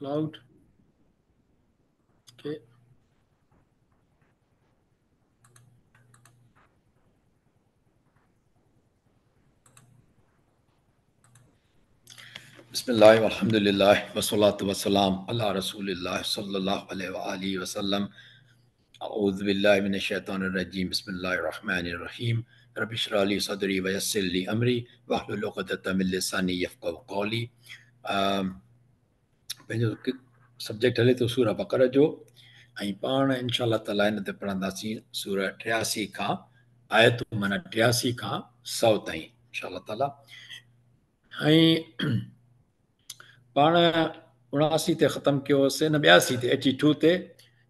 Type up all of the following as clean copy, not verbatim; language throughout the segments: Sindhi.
Cloud. Okay. بسم الله والحمد لله والصلاة والسلام على رسول الله صلى الله عليه وآله وسلم. أعوذ بالله من الشيطان الرجيم. بسم الله الرحمن الرحيم. رب اشرح لي صدري ويسر لي أمري واحلل عقدة من لساني يفقهوا قولي. پنهنجو سبجيڪٽ هلي ٿو سورة بقره جو ۽ پاڻ انشاء الله تعاليٰ هن تي پڙهنداسين سورة 83 کان آيتون معنيٰ 83 کان 100 تائين انشاء الله تعاليٰ. ۽ پاڻ 79 تي ختم ڪيو هوسين نه 82 تي 82 تي.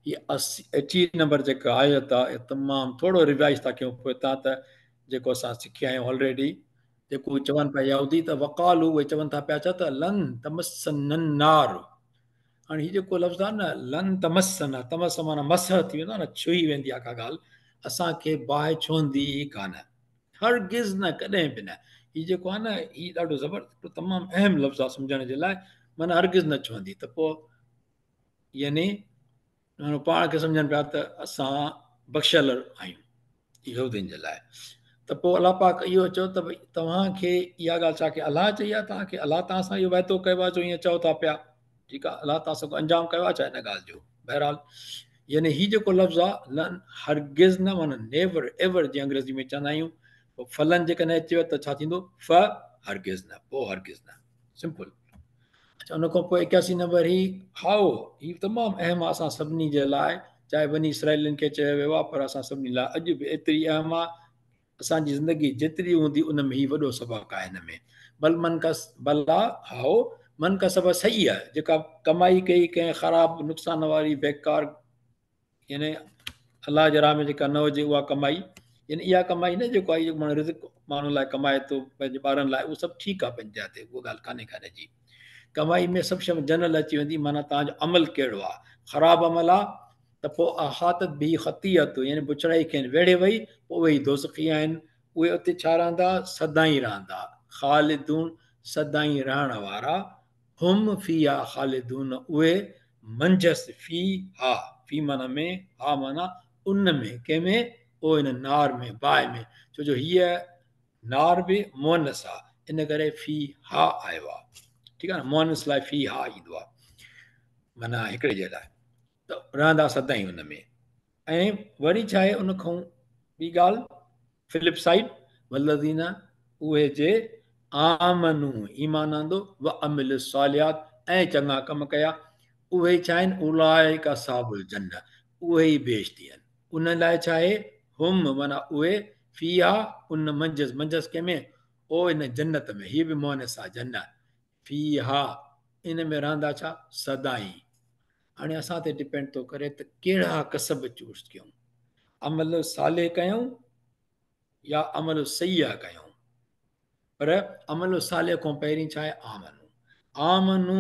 هي 80 نمبر جيڪا آيت آهي تمام ٿورو ريوائز ٿا ڪيون پوء تان ته جيڪو اسان سکيا آهيون آلريڊي. جيڪو چون پيا يهودي ته وقالو، اهي چون ٿا پيا ڇا ته لن تمسن النار. هاڻي هي جيڪو لفظ آهي نه لن تمسن، تمس معنيٰ مسح ٿي ويندو آهي نه، ڇهي ويندي آهي ڪا ڳالهه، اسان کي باهه ڇهندي ئي ڪانه، هرگز نه، ڪڏهن به نه. هي جيڪو آهي نه هي ڏاڍو زبردست تمام اهم لفظ آهي سمجهڻ جي لاء، معنيٰ هرگز نه ڇهندي. ته پوء يعني پاڻ کي سمجهن پيا ته اسان بخشيل آهيون يهودين جي لاء. ته پوء الله پاڪ اهو چيو ته ڀئي توهان کي اها ڳالهه ڇا کي الله چئي آهي؟ توهان کي الله توهان سان اهو واعدو ڪيو آهي جو ائين چئو ٿا پيا؟ ٺيڪ آهي، الله توهان سان ڪو انجام ڪيو آهي ڇا هن ڳالهه جو؟ بهرحال يعني هي جيڪو لفظ آهي لن، هرگز نه، معنيٰ نيور ايور جيئن انگريزي ۾ چوندا آهيون. پوء فلن جيڪڏهن اچي ويو ته ڇا ٿيندو؟ ف هرگز نه، پوء هرگز نه، سمپل. اچها ان کان پوء 81 نمبر هي هائو، هي تمام اهم آهي اسان سڀني جي لاء، چاهي بني اسرائيلن کي چيو ويو آهي پر اسان سڀني لاء اڄ به ايتري اهم آهي. اسان جي زندگي جيتري هوندي ان ۾ هي وڏو سبق آهي هن ۾. بل من ڪس بلا هائو من ڪسب سيئه، جيڪا ڪمائي ڪئي ڪنهن خراب نقصان واري بيڪار، يعني الله جي راهه ۾ جيڪا نه هجي اها ڪمائي، يعني اها ڪمائي نه جيڪو آهي جيڪو ماڻهو رزق ماڻهو لاء ڪمائي ٿو پنهنجي ٻارن لاء، اهو سڀ ٺيڪ آهي پنهنجي جاء تي، اها ڳالهه ڪانهي ڪانهي جي. ڪمائي ۾ سڀ شيء جنرل اچي ويندي، معنيٰ توهان جو عمل ڪهڙو آهي. خراب عمل آهي ته پوء احاطت به خطيئت، يعني بڇڙائي کين ويڙهي وئي، پوء اهي ئي دوزخي آهن، اهي اتي ڇا رهندا؟ سدائين رهندا، خالدون سدائين رهڻ وارا، هم فيها خالدون اهي منجهس، فيها في معنيٰ ۾ ها معنيٰ ان ۾، ڪنهن ۾؟ او ان نار ۾ باهه ۾، ڇو جو هيء نار به مؤنث آ ان ڪري فيها آيو آ، ٺيڪ آ نه، مؤنث لاء فيها ايندو آ معنيٰ هڪڙي جي لاء، ته رهندا سدائين ان ۾. ۽ وري ڇا آهي ان کان ٻي ڳالهه فلپ سائيڊ، والذين اهي جي آمنو ايمان آندو، وعملوا الصالحات ۽ چڱا ڪم ڪيا، اهي ڇا آهن؟ اولئڪ اصحاب الجنه اهي ئي بهشتي آهن. انهن لاء ڇا آهي؟ هم معنيٰ اهي، فيها ان منجهس، منجهس ڪنهن ۾؟ او ان جنت ۾، هيء به مؤنث آهي جنه، فيها ان ۾ رهندا ڇا؟ سدائين. هاڻي اسان تي ڊپينڊ ٿو ڪري ته ڪهڙا ڪسب چوز ڪيون، عمل صالح ڪيون يا عمل سيئه ڪيون. پر عمل صالح کان پهرين ڇا آهي؟ آمنو. آمنو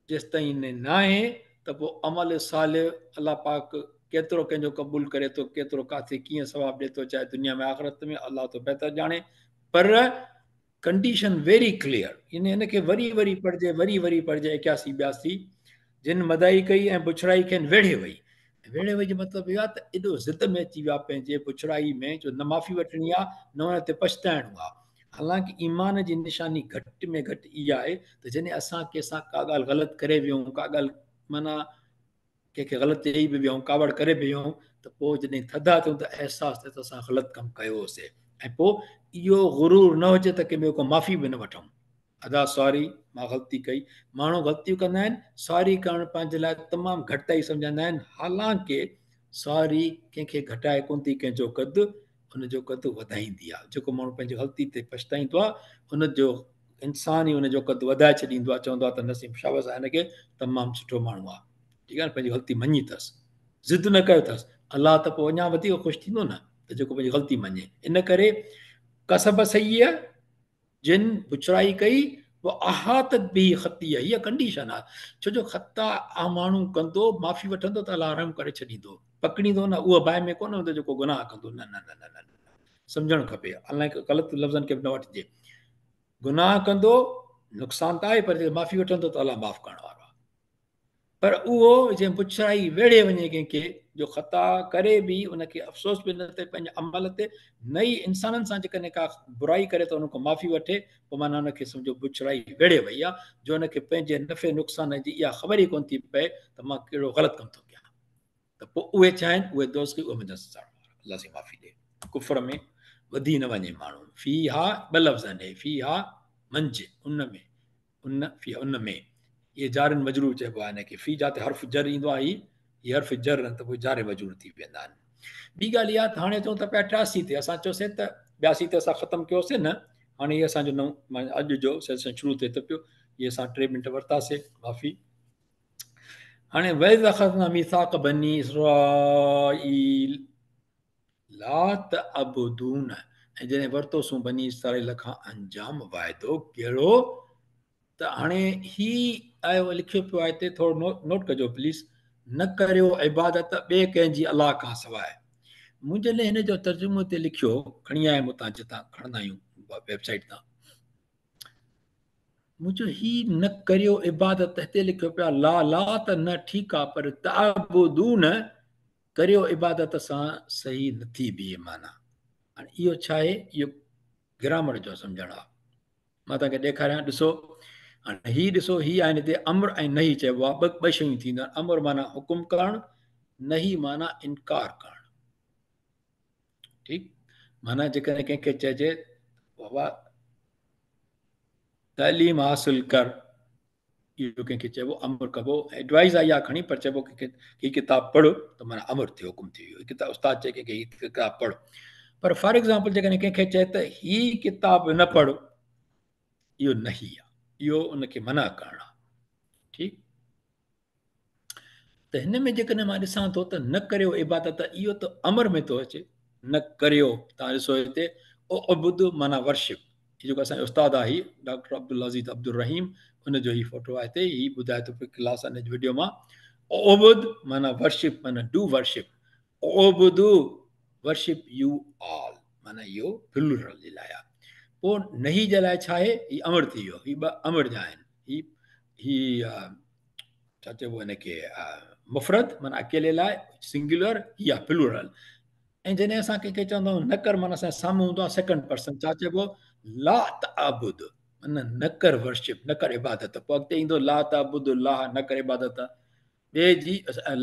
جيستائين ناهي ته پوء عمل صالح الله پاڪ ڪيترو ڪنهن جو قبول ڪري ٿو، ڪيترو ڪاٿي ڪيئن ثواب ڏي ٿو، چاهي دنيا ۾ آخرت ۾ الله ٿو بهتر ڄاڻي. پر ڪنڊيشن ويري ڪليئر، يعني هن کي وري وري پڙهجي، وري وري پڙهجي. 81 82 جن مدائي ڪئي ۽ بڇڙائي کين ويڙهي وئي. ويڙهي وئي جو مطلب اهو آهي ته ايڏو ضد ۾ اچي ويا پنهنجي بڇڙائي ۾ جو نه معافي وٺڻي آهي نه ان تي پڇتائڻو آهي. حالانڪه ايمان جي نشاني گهٽ ۾ گهٽ اها آهي ته جڏهن اسان ڪنهن سان ڪا ڳالهه غلط ڪري ويون، ڪا ڳالهه معنيٰ ڪنهن کي غلط چئي به ويون، ڪاوڙ ڪري به ويون، ته پوء جڏهن ٿڌا ٿيون ته احساس ٿئي ته اسان غلط ڪم ڪيو هوسي، ۽ پوء اهو غرور نه هجي ته ڪنهن ٻئي کان معافي به نه وٺون، ادا ساري مان غلطي ڪئي. ماڻهو غلطيون ڪندا آهن، ساري ڪرڻ پنهنجي لاء تمام گهٽتائي سمجهندا آهن، حالانڪه ساري ڪنهن کي گهٽائي ڪونه ٿي، ڪنهن جو قد ان جو قد وڌائيندي آهي. جيڪو ماڻهو پنهنجي غلطي تي پڇتائيندو آهي ان جو انسان ئي ان جو قد وڌائي ڇڏيندو آهي، چوندو آهي ته نسيم شابس آهي هن کي، تمام سٺو ماڻهو آهي، ٺيڪ آهي نه، پنهنجي غلطي مڃي اٿس، ضد نه ڪيو اٿس، الله ته پوء اڃا وڌيڪ خوش ٿيندو نه ته جيڪو پنهنجي غلطي مڃي. ان ڪري ڪسب سيئه جن بڇڙائي ڪئي، واحاطت به خطيئه، هيء ڪنڊيشن آهي، ڇو جو خطا ماڻهو ڪندو، معافي وٺندو ته الله رحم ڪري ڇڏيندو، پڪڙيندو نه، اهو باهه ۾ ڪونه ويندو جيڪو گناهه ڪندو، نه نه نه نه نه، سمجهڻ کپي، حالانڪه غلط لفظن کي به نه وٺجي. گناهه ڪندو نقصان ته آهي پر جي معافي وٺندو ته الله معاف ڪرڻ وارو آهي. پر اهو جنهن بڇڙائي ويڙهي وڃي ڪنهن کي جو خطا ڪري به ان کي افسوس به نه ٿئي پنهنجي عمل تي، نه ئي انسانن سان جيڪڏهن ڪا برائي ڪري ته ان کان معافي وٺي، پوء معنيٰ ان کي سمجهو بڇڙائي ويڙهي وئي آهي جو ان کي پنهنجي نفعي نقصان جي اها خبر ئي ڪونه ٿي پئي ته مان ڪهڙو غلط ڪم ٿو ڪيان. ته پوء اهي ڇا آهن؟ اهي دوزخي، اهي منجهن سڙڻ وارا. الله سائين معافي ڏي. ڪفر ۾ وڌي نه وڃي ماڻهو. فيها ٻه لفظ آهن، هي فيها منجهه، ان ۾، ان فيها ان ۾، اهي جار مجرور چئبو آهي ان کي. في جاتي حرف جر ايندو آهي، هي حرف جر آهن ته پوء جار مجرور ٿي ويندا آهن. ٻي ڳالهه اها ته هاڻي چئون ٿا پيا 83 تي، اسان چيوسين ته 82 تي اسان ختم ڪيوسين نه، هاڻي هي اسان جو نئون اڄ جو سيشن شروع ٿئي ٿو پيو، هي اسان 3 منٽ ورتاسين، معافي. هاڻي وَإِذْ أَخَذْنَا مِيثَاقَ بَنِي إِسْرَائِيلَ لَا تَعْبُدُونَ ۽ جڏهن ورتوسون بني اسرائيل کان انجام واعدو ڪهڙو ته هاڻي هي آيو لکيو پيو آهي هتي ٿورو نوٽ ڪجو پليز نه ڪريو عبادت ٻئي ڪنهن جي الله کان سواء مون جڏهن هن جو ترجمو هتي لکيو کڻي آيم اتان جتان کڻندا آهيون ويب سائيٽ تان مون چيو هي نه ڪريو عبادت هتي لکيو پيو آهي لا لا ته نه ٺيڪ آ پر تعبدون ڪريو عبادت سان صحيح نٿي بيهي معنيٰ هاڻي اهو ڇا آهي اهو گرامر جو سمجهڻ آ مان توهان کي ڏيکاريان ڏسو هاڻي هي ڏسو هي آهن هتي امر ۽ نهي چئبو آ ٻه ٻه شيون ٿينديون آهن امر معنيٰ حڪم ڪرڻ نهي معنيٰ انڪار ڪرڻ ٺيڪ معنيٰ جيڪڏهن ڪنهن کي چئجي بابا تعليم حاصل ڪر اهو ڪنهن کي چئبو امر ڪبو ايڊوائز آئي آ کڻي پر چئبو ڪنهن کي هي ڪتاب پڙھ ته معنيٰ امر ٿيو حڪم ٿي ويو ڪتاب استاد چئي ڪنهن کي هي ڪتاب پڙھ پر فار ايگزامپل جيڪڏهن ڪنهن کي چئي ته هي ڪتاب نه پڙھ اهو نهي آ اهو ان کي منع ڪرڻ آ ٺيڪ ته هن ۾ جيڪڏهن مان ڏسان ٿو ته نه ڪريو عبادت اهو ته امر ۾ ٿو اچي نه ڪريو تان ڏسو هتي اعبد معنيٰ ورشپ هي جيڪو اسان جو استاد آهي ڊاڪٽر عبدالعزيز عبدالرحيم ان جو هي فوٽو آهي هتي هي ٻڌائي ٿو پيو ڪلاس ان جي وڊيو مان اعبد معنيٰ ورشپ معنيٰ do worship اعبدو ورشپ you all معنيٰ اهو پلورل جي لاء آهي پوء نهي جي لاء ڇا آهي هي امر ٿي ويو هي ٻه امر جا آهن هي هي ڇا چئبو ان کي مفرد معنيٰ اڪيلي لاء سنگيولر يا پلورل ۽ جڏهن اسان ڪنهن کي چوندا آهيون نه ڪر معنيٰ اسان سامهون هوندو آهي سيڪنڊ پرسن ڇا چئبو لا تعبد معنيٰ نه ڪر ورشپ نه ڪر عبادت پوء اڳتي ايندو لا تعبد الله نه ڪر عبادت ٻئي جي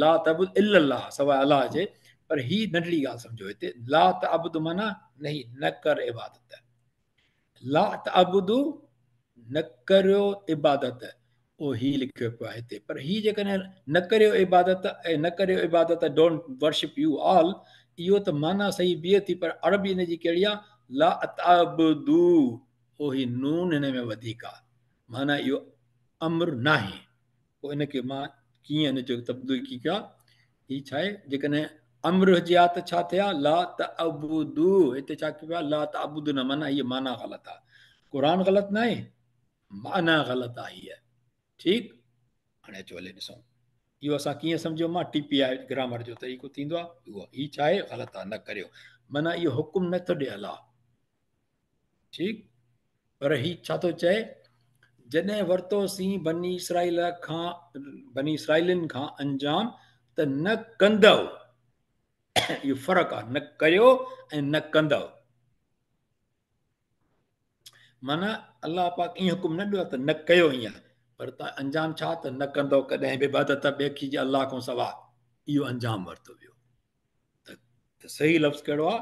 لا تعبد الا الله سواء الله جي پر هي ننڍڙي ڳالهه سمجهو هتي لا تعبد معنيٰ نه نه ڪر عبادت لا تعبدو نه ڪريو عبادت او هي لکيو پيو آهي هتي پر هي جيڪڏهن نه ڪريو عبادت ۽ نه ڪريو عبادت don't worship you آل اهو ته معنيٰ صحيح بيهي ٿي پر عربي ان جي ڪهڙي آهي لا تعبدو او هي نون هن ۾ وڌيڪ آهي معنيٰ اهو امر ناهي پوء ان کي مان ڪيئن ان جو تبديل ڪيئن ڪيان هي ڇا آهي جيڪڏهن امر هجي ها ته ڇا ٿئي ها لا تعبدو هتي ڇا ڪيو آهي لا تعبدون معنيٰ هي معنيٰ غلط آهي قرآن غلط ناهي معنيٰ غلط آهي هي ٺيڪ هاڻي اچو هلي ڏسون اهو اسان ڪيئن سمجھيو مان ٽي پي آء گرامر جو طريقو ٿيندو آهي اهو هي ڇا آهي غلط آهي نه ڪريو معنيٰ اهو حڪم نه ٿو ڏي الله ٺيڪ پر هي ڇا ٿو چئي جڏهن ورتوسين بني اسرائيل کان بني اسرائيلن کان انجام ته نه ڪندؤ اهو فرق آهي نه ڪريو ۽ نه ڪندؤ معنيٰ الله پاڪ ائين حڪم نه ڏيو ته نه ڪيو ائين پر ته انجام ڇا ته نه ڪندؤ ڪڏهن به عبادت ٻئي کي جي الله کان سوا اهو انجام ورتو ويو ته صحيح لفظ ڪهڙو آ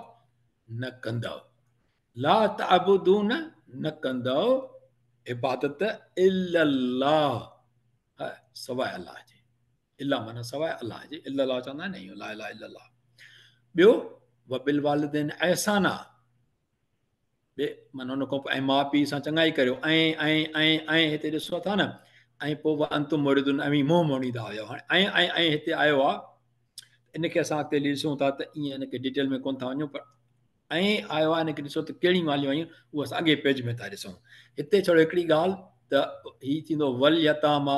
نه ڪندؤ لا تعبدون نه ڪندؤ عبادت الا الله سواء الله جي الا معنی سواء الله جي الا الله چوندا آهن نه لا اله الا الله ٻيو وبالوالدين احسانا ٻي معنی ان کان پوء ۽ ماء پيء سان چڱائي ڪريو ۽ ۽ ۽ ۽ هتي ڏسو ٿا نه ۽ پوء وانتم معرضون اوهين منهن موڙيندا هيا هاڻي ۽ ۽ ۽ هتي آيو آ ان کي اسان اڳتي ڏسون ٿا ته ائين ان کي ڊيٽيل ۾ ڪون ٿا وڃون پر ۽ آيو آ ان کي ڏسو ته ڪهڙيون ڳالهيون آيون اهو اسان اڳي پيج ۾ ٿا ڏسون هتي ڇڙو هڪڙي ڳالهه ته هي ٿيندو ول يتاما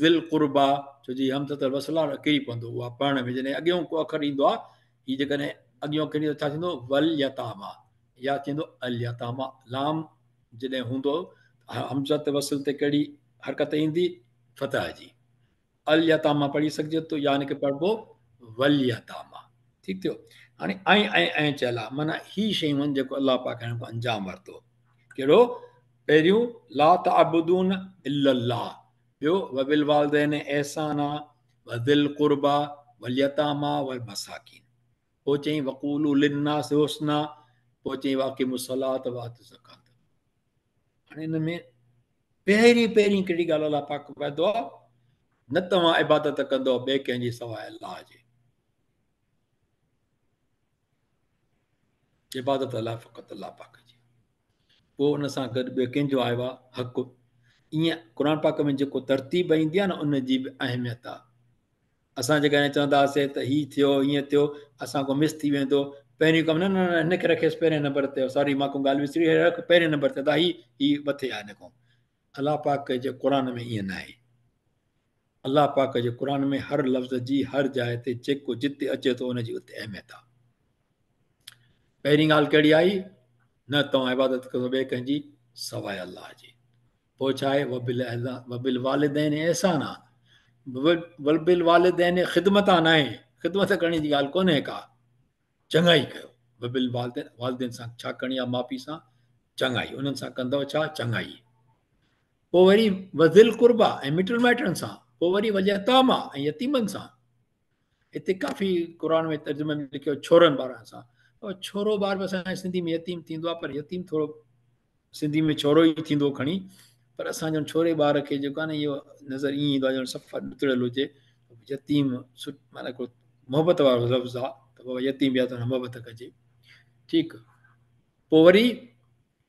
ذل قربا ڇو جي همزه الوصل ڪري پوندو اها پڙهڻ ۾ جڏهن اڳيون ڪو اکر ايندو آ هي جيڪڏهن اڳيون اکر ايندو ڇا ٿيندو ول يتاما يا ٿيندو اليتاما لام جڏهن هوندو همزه وصل تي ڪهڙي حرڪت ايندي فتح جي. اليتاما پڙهي سگهجي ٿو يا ان کي پڙهبو واليتاما. ٺيڪ ٿيو. هاڻي ۽ ۽ ۽ چيل آهي معنيٰ هي شيون آهن جيڪو الله پاڪ هن کان انجام ورتو. ڪهڙو؟ پهريون لا تعبدون الا الله، ٻيو وبالوالدين احسانا وذي القربا واليتاما والمساڪين، پوء چيائين وقولوا للناس حسنا، پوء چيائين واقيموا الصلاة وآتوا الزڪاة. هاڻي ان ۾ پهرين پهرين ڪهڙي ڳالهه الله پاڪ وعدو آ؟ نه توهان عبادت ڪندؤ ٻئي ڪنهن جي سواء الله جي. عبادت الله فقط الله پاڪ جي. پوء ان سان گڏ ٻيو ڪنهن جو آيو آ حق. ائين قرآن پاڪ ۾ جيڪو ترتيب ايندي آ نه ان جي به اهميت آ. اسان جيڪڏهن چونداسين ته هي ٿيو هيئن ٿيو اسان کان مس ٿي ويندو. پهريون ڪم نه نه نه هن کي رکيس پهرين نمبر تي، سوري مان ڪو ڳالهه وسري وئي، رک پهرين نمبر تي ادا هي هي مٿي آهي هن کان. الله پاڪ جي قرآن ۾ ائين ناهي. الله پاڪ جي قرآن ۾ هر لفظ جي هر جاء تي جيڪو جتي اچي ٿو ان جي اتي اهميت آهي. پهرين ڳالهه ڪهڙي آئي؟ نه توهان عبادت ڪندو ٻئي ڪنهن جي سواء الله جي. پوء ڇا آهي؟ وبالوالدين احسانا، وبالوالدين خدمتا ناهي، خدمت ڪرڻ جي ڳالهه ڪونهي ڪا، چڱائي ڪيو. وبالوالدين، والدين سان ڇا ڪرڻي آهي؟ ماء پيء سان چڱائي، انهن سان ڪندؤ ڇا؟ چڱائي. پوء وري وذي القربا ۽ مٽن مائٽن سان، پوء وري واليتاميٰ ۽ يتيمن سان. هتي ڪافي قرآن ۾ ترجمي ۾ لکيو ڇورن ٻارن سان، ڇورو ٻار به اسان جي سنڌي ۾ يتيم ٿيندو آهي، پر يتيم ٿورو سنڌي ۾ ڇورو ئي ٿيندو کڻي، پر اسان جن ڇوري ٻار کي جيڪو آهي نه اهو نظر ائين ايندو آهي ڄڻ صفا ڏتڙيل هجي. يتيم معنيٰ هڪڙو محبت وارو لفظ آهي ته بابا يتيم به آهي ته محبت ڪجي. ٺيڪ، پوء وري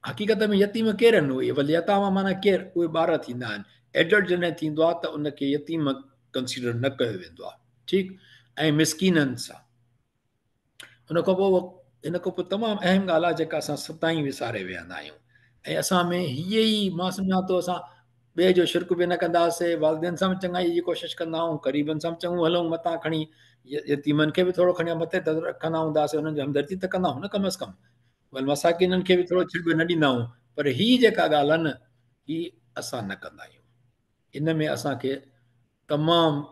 حقيقت ۾ يتيم ڪير آهن؟ اهي واليتاميٰ معنيٰ ڪير؟ اهي ٻار ٿيندا آهن. ايڊلٽ جڏهن ٿيندو آهي ته ان کي يتيم ڪنسيڊر نه ڪيو ويندو آهي. ٺيڪ، ۽ مسڪينن سان. ان کان پوء ان کان پوء تمام اهم ڳالهه آهي جيڪا اسان ستائين وساري ويهندا آهيون ۽ اسان ۾ هيء ئي مان سمجهان ٿو اسان ٻئي جو شرڪ به نه ڪنداسي، والدين سان به چڱائي جي ڪوشش ڪندا آهيون، قريبن سان به چڱو هلون، متان کڻي يتيمن کي به ٿورو کڻي مٿي رکندا هونداسي، انهن جي همدردي ته ڪندا آهيون نه ڪم از ڪم، ول مساڪينن کي به ٿورو ڇڙٻ نه ڏيندا آهيون، پر هي جيڪا ڳالهه آهي نه هي اسان نه ڪندا آهيون. ان ۾ اسان کي تمام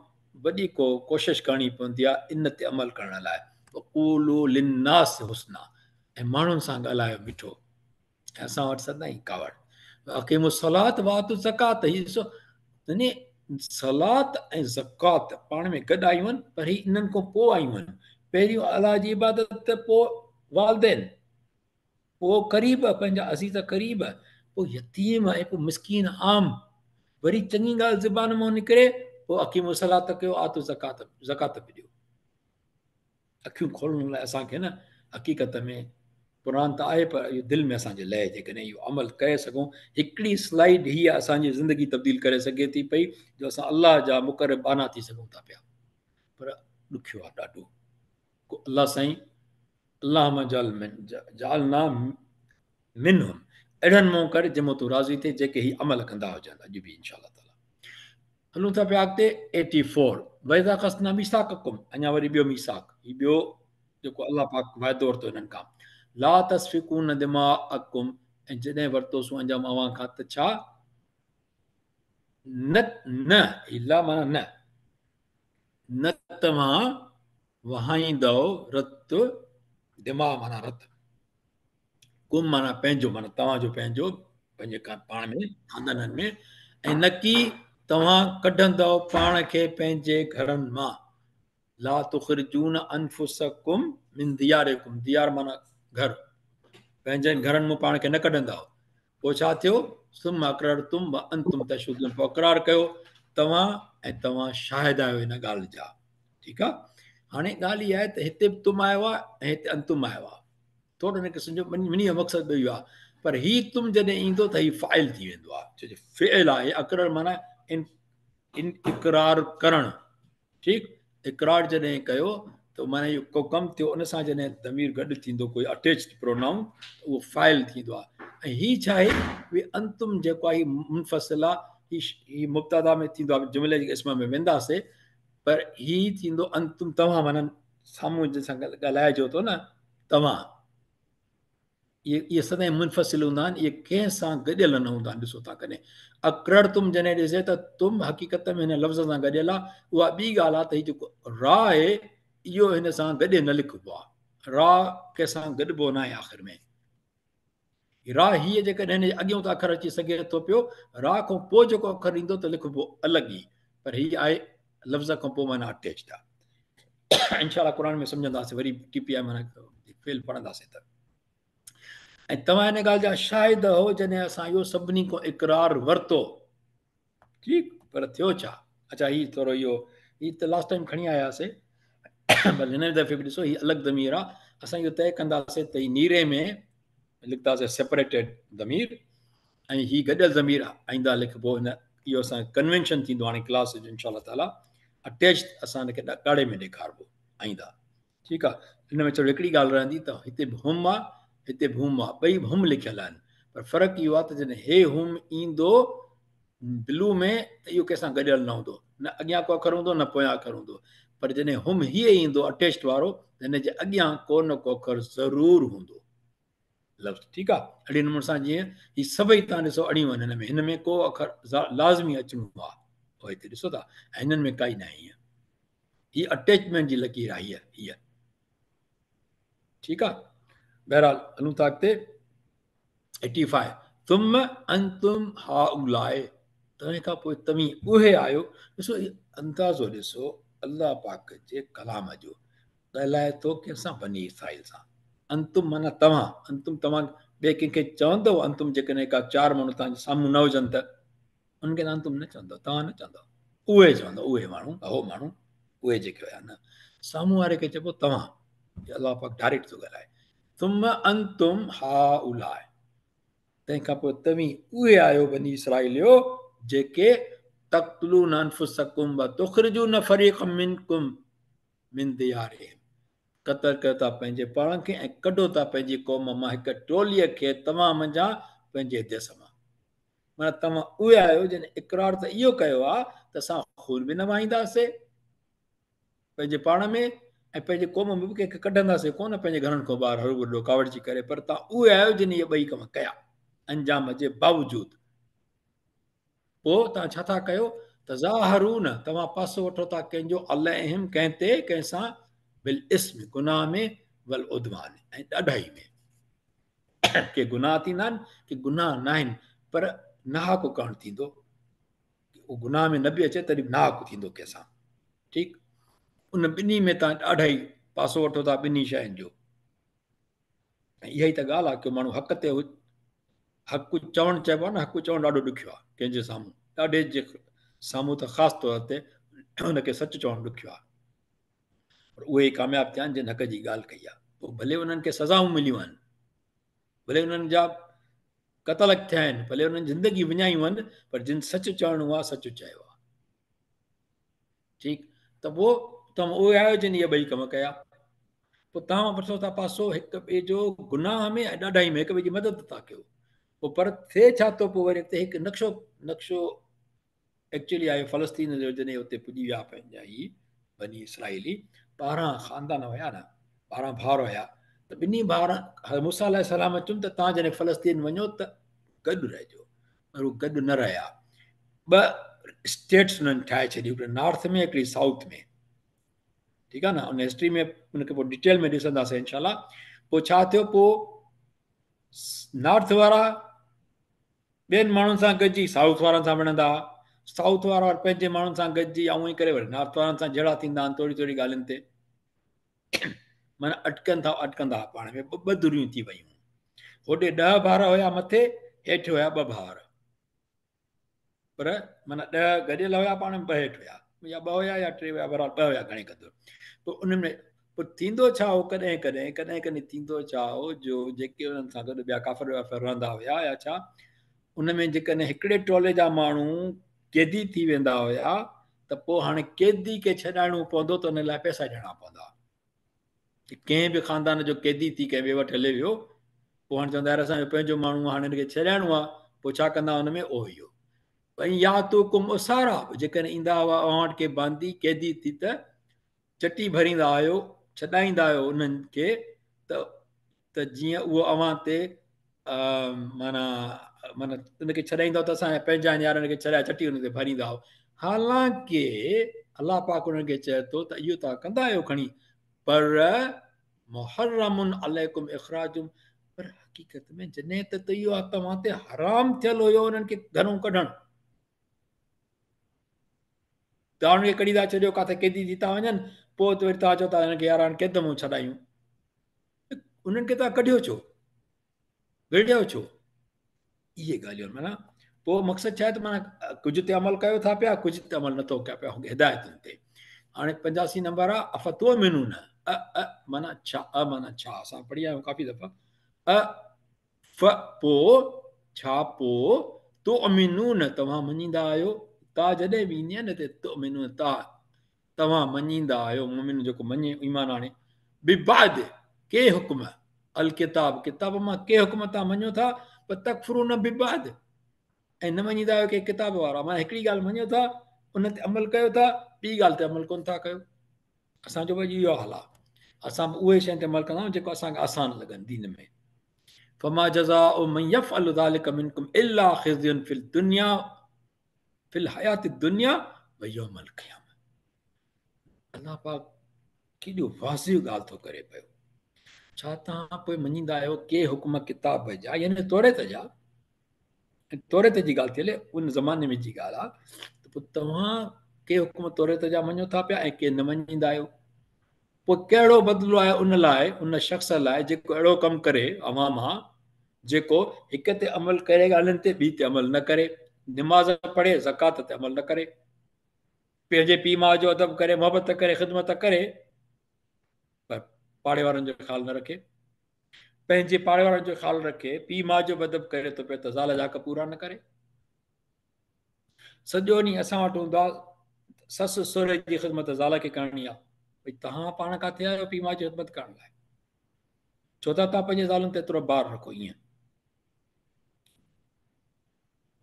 وڏي ڪو ڪوشش ڪرڻي پوندي آهي ان تي عمل ڪرڻ لاء. وقولوا للناس حسنا ۽ ماڻهن سان ڳالهايو مٺو. ۽ اسان وٽ سدائين ڪاوڙ. واقيموا الصلاة وآتوا الزڪاة، هي ڏسو يعني صلات ۽ زڪوات پاڻ ۾ گڏ آيون آهن، پر هي انهن کان پوء آيون آهن. پهريون الله جي عبادت ته پوء والدين، پوء قريب پنهنجا عزيز قريب، پوء يتيم ۽ پوء مسڪين عام. وري چڱي ڳالهه زبان مان نڪري پوء اقيموا الصلاة ڪيو، آتوا الزڪاة، زڪوات به ڏيو. اکيون کولڻ لاء اسان کي نه حقيقت ۾ قرآن ته آهي پر اهو دل ۾ اسان جي لهي، جيڪڏهن اهو عمل ڪري سگهون، هڪڙي سلائيڊ هيء اسان جي زندگي تبديل ڪري سگهي ٿي پئي جو اسان الله جا مقرب ٻانها ٿي سگهون ٿا پيا. پر ڏکيو آهي ڏاڍو. الله سائين اللهم جعلنا منهم، اهڙن مون ڪر جن مون تون راضي ٿئي جيڪي هي عمل ڪندا هجن اڄ به انشاء الله تعالي. هلون ٿا پيا اڳتي 84 واذا اخذنا ميثاقڪم، اڃا وري ٻيو ميثاق، هي ٻيو جيڪو الله پاڪ وعدو ورتو هنن کان، لا تسفڪون دماءکم، ۽ جڏهن ورتوسون انجام اوهان کان ته ڇا نه نه هي لا معنيٰ نه، نه توهان وهائيندؤ رت، دماء معنيٰ رت، ڪم معنيٰ پنهنجو معنيٰ توهان جو پنهنجو پنهنجي پاڻ ۾ خاندانن ۾، ۽ نڪي توهان ڪڍندؤ پاڻ کي پنهنجي گهرن مان، لا تخرجون انفسکم من ديارکم، ديار معنيٰ گهر، پنهنجن گهرن مان پاڻ کي نه ڪڍندؤ. پوء ڇا ٿيو؟ ثم اقررتم وانتم تشهدون، پوء اقرار ڪيو توهان ۽ توهان شاهد آهيو ان ڳالهه جا. ٺيڪ آ، هاڻي ڳالهه اها آهي ته هتي به تم آيو آهي ۽ هتي انتم آيو آهي. ٿورو هن قسم جو ٻنهي جو مقصد ٻيو آهي، پر هي تم جڏهن ايندو ته هي فاعل ٿي ويندو آهي، ڇو جو فعل آهي اقرر معنيٰ ان اقرار ڪرڻ. ٺيڪ، اقرار جڏهن ڪيو ته معنيٰ اهو ڪو ڪم ٿيو، ان سان جڏهن ضمير گڏ ٿيندو ڪوئي اٽيچڊ پرونائون ته اهو فاعل ٿيندو آهي. ۽ هي ڇا آهي؟ اهي انتم جيڪو آهي هي منفصل آهي، هي مبتدا ۾ ٿيندو آهي، جملي جي اسم ۾ وينداسي، پر هي ٿيندو انتم توهان، معنيٰ سامهون جنهن سان ڳالهائجو ٿو نه توهان. اهي سدائين منفصل هوندا آهن، اهي ڪنهن سان گڏيل نه هوندا آهن. ڏسو ٿا ڪڏهن اقررتم جڏهن ڏسي ته تم حقيقت ۾ هن لفظ سان گڏيل آهي. اها ٻي ڳالهه آهي ته هي جيڪو را آهي اهو هن سان گڏي نه لکبو آهي. را ڪنهن سان گڏبو نه آهي آخر ۾. را هيء جيڪڏهن هن جي اڳيون ته اکر اچي سگهي ٿو پيو، را کان پوء جيڪو اکر ايندو ته لکبو الڳ ئي، پر هي آهي لفظ کان پوء معنيٰ اٽيچڊ آهي. انشاء الله قرآن ۾ سمجهنداسين وري ٽي پي آء معنيٰ فعل پڙهنداسين ته ۽ توهان ان ڳالهه جا شاهد هو جڏهن اسان اهو سڀني کان اقرار ورتو. ٺيڪ، پر ٿيو ڇا؟ اچا هي ٿورو اهو هي ته لاسٽ ٽائيم کڻي آياسي، پر هن دفعي به ڏسو هي الڳ ضمير آ. اسان اهو طئي ڪنداسي ته هي نيري ۾ لکنداسي سيپريٽيڊ ضمير ۽ هي گڏيل ضمير آئنده لکبو. هن اهو اسان ڪنوينشن ٿيندو هاڻي ڪلاس جو انشاء الله تعالي اٽيچ اسان هن کي ڳاڙهي ۾ ڏيکاربو آئنده. ٺيڪ آ، ان ۾ چلو هڪڙي ڳالهه رهندي ته هتي به هم آ هتي به هم آ، ٻئي هم لکيل آهن، پر فرق اهو آ ته جڏهن هي هم ايندو بلو ۾ ته اهو ڪنهن سان گڏيل نه هوندو، نه اڳيان ڪو اکر هوندو نه پويان اکر هوندو، پر جڏهن هم هي ايندو اٽيچڊ وارو ته هن جي اڳيان ڪو نه ڪو اکر ضرور هوندو لفظ. ٺيڪ آ، اهڙي نموني سان جيئن هي سڀئي تان ڏسو اڙيون آهن هن ۾ هن ۾ ڪو اکر لازمي اچڻو آ، پوء هتي ڏسو ٿا ۽ هنن ۾ ڪائي ناهي. هي اٽيچمينٽ جي لڪير آهي هيء هيء. ٺيڪ آ، بهرحال هلون ٿا اڳتي. 85 ثم انتم هؤلاء، تنهن کان پوء توهين اهي آهيو. ڏسو اندازو ڏسو الله پاڪ جي ڪلام جو، ڳالهائي ٿو ڪنهن سان؟ بني اسرائيل سان. انتم معنيٰ توهان، انتم توهان ٻئي ڪنهن کي چوندو انتم؟ جيڪڏهن ڪا چار ماڻهو توهان جي سامهون نه هجن ته انهن کي انتم نه چوندو، توهان نه چوندو، اهي چوندو، اهي ماڻهو، اهو ماڻهو، اهي جيڪي هيا نه، سامهون واري کي چئبو توهان. الله پاڪ ڊائريڪٽ ٿو ڳالهائي، ثم انتم هؤلاء، تنهن کان پوء توهين اهي آهيو بني اسرائيليو جيڪي تقتلون انفسکم وتخرجون فريقا منکم من ديارهم، قتل ڪيو ٿا پنهنجي پاڻ کي ۽ ڪڍو ٿا پنهنجي قوم مان هڪ ٽوليء کي توهان منجهان پنهنجي ديس مان. معنيٰ توهان اهي آهيو جن اقرار ته اهو ڪيو آهي ته اسان خون به نه وهائينداسين پنهنجي پاڻ ۾ ۽ پنهنجي قوم ۾ به ڪنهن کي ڪڍنداسين ڪونه پنهنجي گهرن کان ٻاهر هروڀرو ڪاوڙجي ڪري، پر توهان اهي آهيو جن اهي ٻئي ڪم ڪيا انجام جي باوجود. پوء توهان ڇا ٿا ڪيو؟ تظاهرون، توهان پاسو وٺو ٿا ڪنهن جو، عليهم، ڪنهن تي، ڪنهن سان، بالاثم، گناهه ۾، والعدوان، ۽ ڏاڍائي ۾. ڪي گناهه ٿيندا آهن ڪي گناهه نه آهن پر ناحق ڪرڻ ٿيندو، اهو گناهه ۾ نه به اچي تڏهن به ناحق ٿيندو ڪنهن سان. ٺيڪ، ان ٻنهي ۾ توهان ڏاڍائي پاسو وٺو ٿا ٻنهي شين جو. ۽ اها ئي ته ڳالهه آهي ڪي ماڻهو حق تي حق چوڻ چئبو آهي نه، حق چوڻ ڏاڍو ڏکيو آهي ڪنهن جي سامهون، ڏاڍي جي سامهون ته خاص طور تي ان کي سچ چوڻ ڏکيو آهي، پر اهي ئي ڪامياب ٿيا آهن جن حق جي ڳالهه ڪئي آهي. پوء ڀلي انهن کي سزائون مليون آهن، ڀلي انهن جا قتل ٿيا آهن، ڀلي انهن زندگي وڃايون آهن، پر جن سچ چوڻو آهي سچ چيو آهي. ٺيڪ، ته پوء توهان اهي آهيو جن اهي ٻئي ڪم ڪيا. پوء توهان وٺو ٿا پاسو هڪ ٻئي جو گناهه ۾ ۽ ڏاڍائي ۾ هڪ ٻئي جي مدد ٿا ڪيو. پوء پر ٿئي ڇا ٿو؟ پوء وري اڳتي هڪ نقشو، نقشو ايڪچوئلي آهي فلسطين جو، جڏهن اتي پڄي ويا پنهنجا هي بني اسرائيلي 12 خاندان هيا نه، 12 ڀائر هيا، ته ٻنهي ڀائرن حضرت موسيٰ عليه السلام چيم ته توهان جڏهن فلسطين وڃو ته گڏ رهجو، پر هو گڏ نه رهيا. ٻه اسٽيٽس انهن ٺاهي ڇڏيون، هڪڙي نارٿ ۾ هڪڙي سائوٿ ۾. ٺيڪ آهي نه، ان هسٽري ۾ ان کي پوء ڊيٽيل ۾ ڏسنداسين انشاء الله. پوء ڇا ٿيو؟ پوء نارٿ وارا ٻين ماڻهن سان گڏجي سائوٿ وارن سان وڙهندا هئا، سائوٿ وارا وري پنهنجي ماڻهن سان گڏجي يا ائين ڪري وري نارٿ وارن سان جهيڙا ٿيندا آهن ٿوري ٿوري ڳالهين تي، معنيٰ اٽڪن ٿا، اٽڪندا هئا پاڻ ۾. ٻه ڌريون ٿي ويون، هوڏي 10 ڀائر هيا مٿي، هيٺ هيا 2 ڀائر، پر معنيٰ 10 گڏيل هيا پاڻ ۾، 2 هيٺ هيا، يا 2 هيا يا 3 هيا، بهرحال 2 هيا گهڻي قدر. پوء ان ۾ پوء ٿيندو ڇا هو؟ ڪڏهن ڪڏهن ڪڏهن ڪڏهن ٿيندو ڇا هو جو جيڪي انهن سان گڏ ٻيا ڪافر وافر رهندا هيا يا ڇا، ان ۾ جيڪڏهن هڪڙي ٽولي جا ماڻهو قيدي ٿي ويندا هيا ته پوء هاڻي قيدي کي ڇڏائڻو پوندو ته ان لاء پئسا ڏيڻا پوندا. ڪنهن به خاندان جو قيدي ٿي ڪنهن ٻئي وٽ هلي ويو، پوء هاڻي چوندا يار اسان جو پنهنجو ماڻهو آهي، هاڻي هن کي ڇڏائڻو آهي، پوء ڇا ڪندا ان ۾؟ اهو اهو ۽ ياتوڪم اسارا، جيڪڏهن ايندا هئا اوهان وٽ ڪي باندي قيدي ٿي ته چٽي ڀريندا آهيو، ڇڏائيندا آهيو انهن کي ته ته جيئن اهو اوهان تي معنيٰ معنيٰ ان کي ڇڏائيندؤ ته اسان جا پنهنجا آهن يار ان کي ڇڏائي چٽي ان تي ڀريندا آهيو. حالانڪه الله پاڪ انهن کي چئي ٿو ته اهو توهان ڪندا آهيو کڻي پر محرم عليڪم اخراجهم پر حقيقت ۾ جڏهن ته اهو توهان تي حرام ٿيل هيو انهن کي گهرون ڪڍڻ توهان انهن کي ڪڍي ٿا ڇڏيو ڪاٿي قيدي ٿي ٿا وڃن پوء وري توهان چئو ٿا انهن کي يار هاڻي قيد مون ڇڏايون انهن کي توهان ڪڍيو ڇو وڙهيو ڇو اهي ڳالهيون معنيٰ پوء مقصد ڇا آهي ته معنيٰ ڪجهه تي عمل ڪيو ٿا پيا ڪجهه تي عمل نٿو ڪيا پيا هدايتن تي هاڻي 85 نمبر آ افتؤمنون ا ا معنيٰ ڇا ا معنيٰ ڇا اسان پڙهي آيا آهيون ڪافي دفعا ا ف پوء ڇا پوء تؤمنون توهان مڃيندا آهيو تا جڏهن به ايندي آهي نه ته تؤمنون تا توهان مڃيندا آهيو مؤمن جيڪو مڃي ايمان آڻي ببعض ڪي حڪم الڪتاب ڪتاب مان ڪي حڪم توهان مڃو ٿا پر تڪفرون ببعض ۽ نه مڃيندا آهيو ڪي ڪتاب وارا معنيٰ هڪڙي ڳالهه مڃو ٿا ان تي عمل ڪيو ٿا ٻي ڳالهه تي عمل ڪون ٿا ڪيو اسان جو به اڄ اهو حال آهي اسان به اهي شين تي عمل ڪندا آهيون جيڪو اسان کي آسان لڳن دين ۾ فما جزاء من يفعل ذلك منكم الا خزي في الدنيا في الحياة الدنيا ويوم القيامة الله پاڪ ڪيڏو واضح ڳالهه ٿو ڪري پيو ڇا توهان پوء مڃيندا آهيو ڪي حڪم ڪتاب جا يعني توريت جا توريت جي ڳالهه ٿي هلي ان زماني ۾ جي ڳالهه آهي ته پوء توهان ڪي حڪم توريت جا مڃو ٿا پيا ۽ ڪي نه مڃيندا آهيو پوء ڪهڙو بدلو آهي ان لاء، ان شخص لاء جيڪو اهڙو ڪم ڪري اوهان مان، جيڪو هڪ تي عمل ڪري ڳالهين تي ٻي تي عمل نه ڪري، نماز پڙهي زڪوات تي عمل نه ڪري، پنهنجي پيء ماء جو ادب ڪري، محبت ڪري، خدمت ڪري، پر پاڙي وارن جو خيال نه رکي، پنهنجي پاڙي وارن جو خيال رکي، پيء ماء جو به ادب ڪري ٿو پيو ته زال جا حق پورا نه ڪري. سڄو ڏينهن اسان وٽ هوندو آهي سس سهري جي خدمت زال کي ڪرڻي آهي ڀئي توهان پاڻ ڪاٿي آهيو پيء ماء جي خدمت ڪرڻ لاء ڇو ٿا توهان پنهنجي زالن تي ايترو بار رکو ائين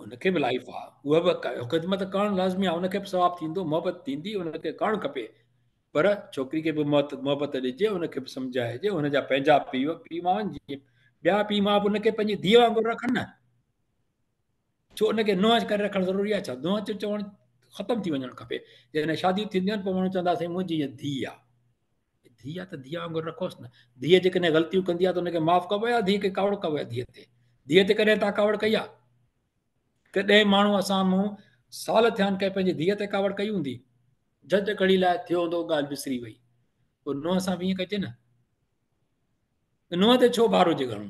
ان کي به لائف آهي اها به خدمت ڪرڻ لازمي آهي ان کي به ثواب ٿيندو محبت ٿيندي ان کي ڪرڻ کپي پر ڇوڪري کي به محبت ڏجي ان کي به سمجهائجي ان جا پنهنجا پيء پيء ماء جيئن ٻيا پيء ماء به ان کي پنهنجي ڌيء وانگر رکن نه ڇو ان کي نونهن ڪري رکڻ ضروري آهي ڇا؟ نونهن جو چوڻ ختم ٿي وڃڻ کپي. جڏهن شاديون ٿينديون آهن پوء ماڻهو چوندا سائين منهنجي هيء ڌيء آهي. ڌيء آهي ته ڌيء وانگر رکوس نه. ڌيء جيڪڏهن غلطيون ڪندي آهي ته ان کي معاف ڪبو يا ڌيء کي ڪاوڙ ڪبو آهي ڌيء تي؟ ڌيء تي ڪڏهن توهان ڪاوڙ ڪئي آهي؟ ڪڏهن ماڻهو اسان مون سال ٿيا آهن ڪنهن پنهنجي ڌيء تي ڪاوڙ ڪئي هوندي؟ جهٽ گهڙي لاء ٿيو هوندو ڳالهه وسري وئي. پوء نونهن سان به ائين ڪجي نه. نونهن تي ڇو بار هجي گهڻو؟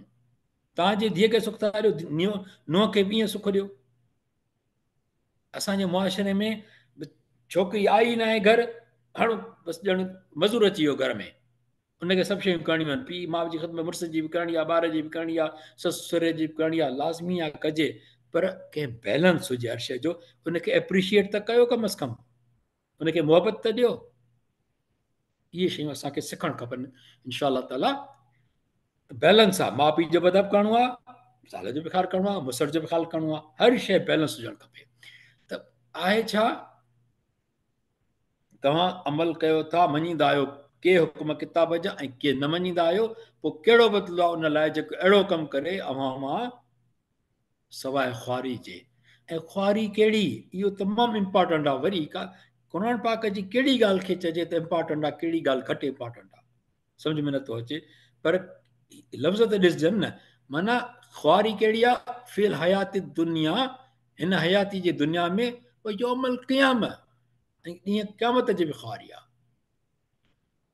توهان جي ڌيء کي سک ٿا ڏيو، نونهن کي به ائين سک ڏيو. اسان جي معاشري ۾ ڇوڪري آئي ناهي گهر، هڻ بس ڄڻ مزور اچي ويو گهر ۾، ان کي سڀ شيون ڪرڻيون آهن، پيء ماء جي خدمت مڙس جي به ڪرڻي آهي، ٻار جي به ڪرڻي آهي، سس سهري جي به ڪرڻي آهي، لازمي آهي ڪجي، پر ڪنهن بيلنس هجي هر شيء جو، ان کي اپريشيئيٽ ته ڪيو ڪم از ڪم. ان کي محبت ته ڏيو. اهي شيون اسان کي سکڻ کپن انشاء الله تعالي بيلنس آ ماء پيء جو به ادب ڪرڻو آ زال جو به خيال ڪرڻو آ مڙس جو به خيال ڪرڻو آ هر شيء بيلنس هجڻ کپي ته آهي ڇا توهان عمل ڪيو ٿا مڃيندا آهيو ڪي حڪم ڪتاب جا ۽ ڪي نه مڃيندا آهيو پوء ڪهڙو بدلو آهي ان لاء جيڪو اهڙو ڪم ڪري اوهان مان سواء خواري جي ۽ خواري ڪهڙي اهو تمام امپارٽنٽ آهي وري ڪا قرآن پاڪ جي ڪهڙي ڳالهه کي چئجي ته امپارٽنٽ آهي ڪهڙي ڳالهه گهٽ امپارٽنٽ آهي سمجھ ۾ نٿو اچي پر لفظ ته ڏسجن نه معنيٰ خواري ڪهڙي آهي في الحيات الدنيا هن حياتي جي دنيا ۾ و يوم القيامه ۽ ڏينهن قيامت جي به خواري آهي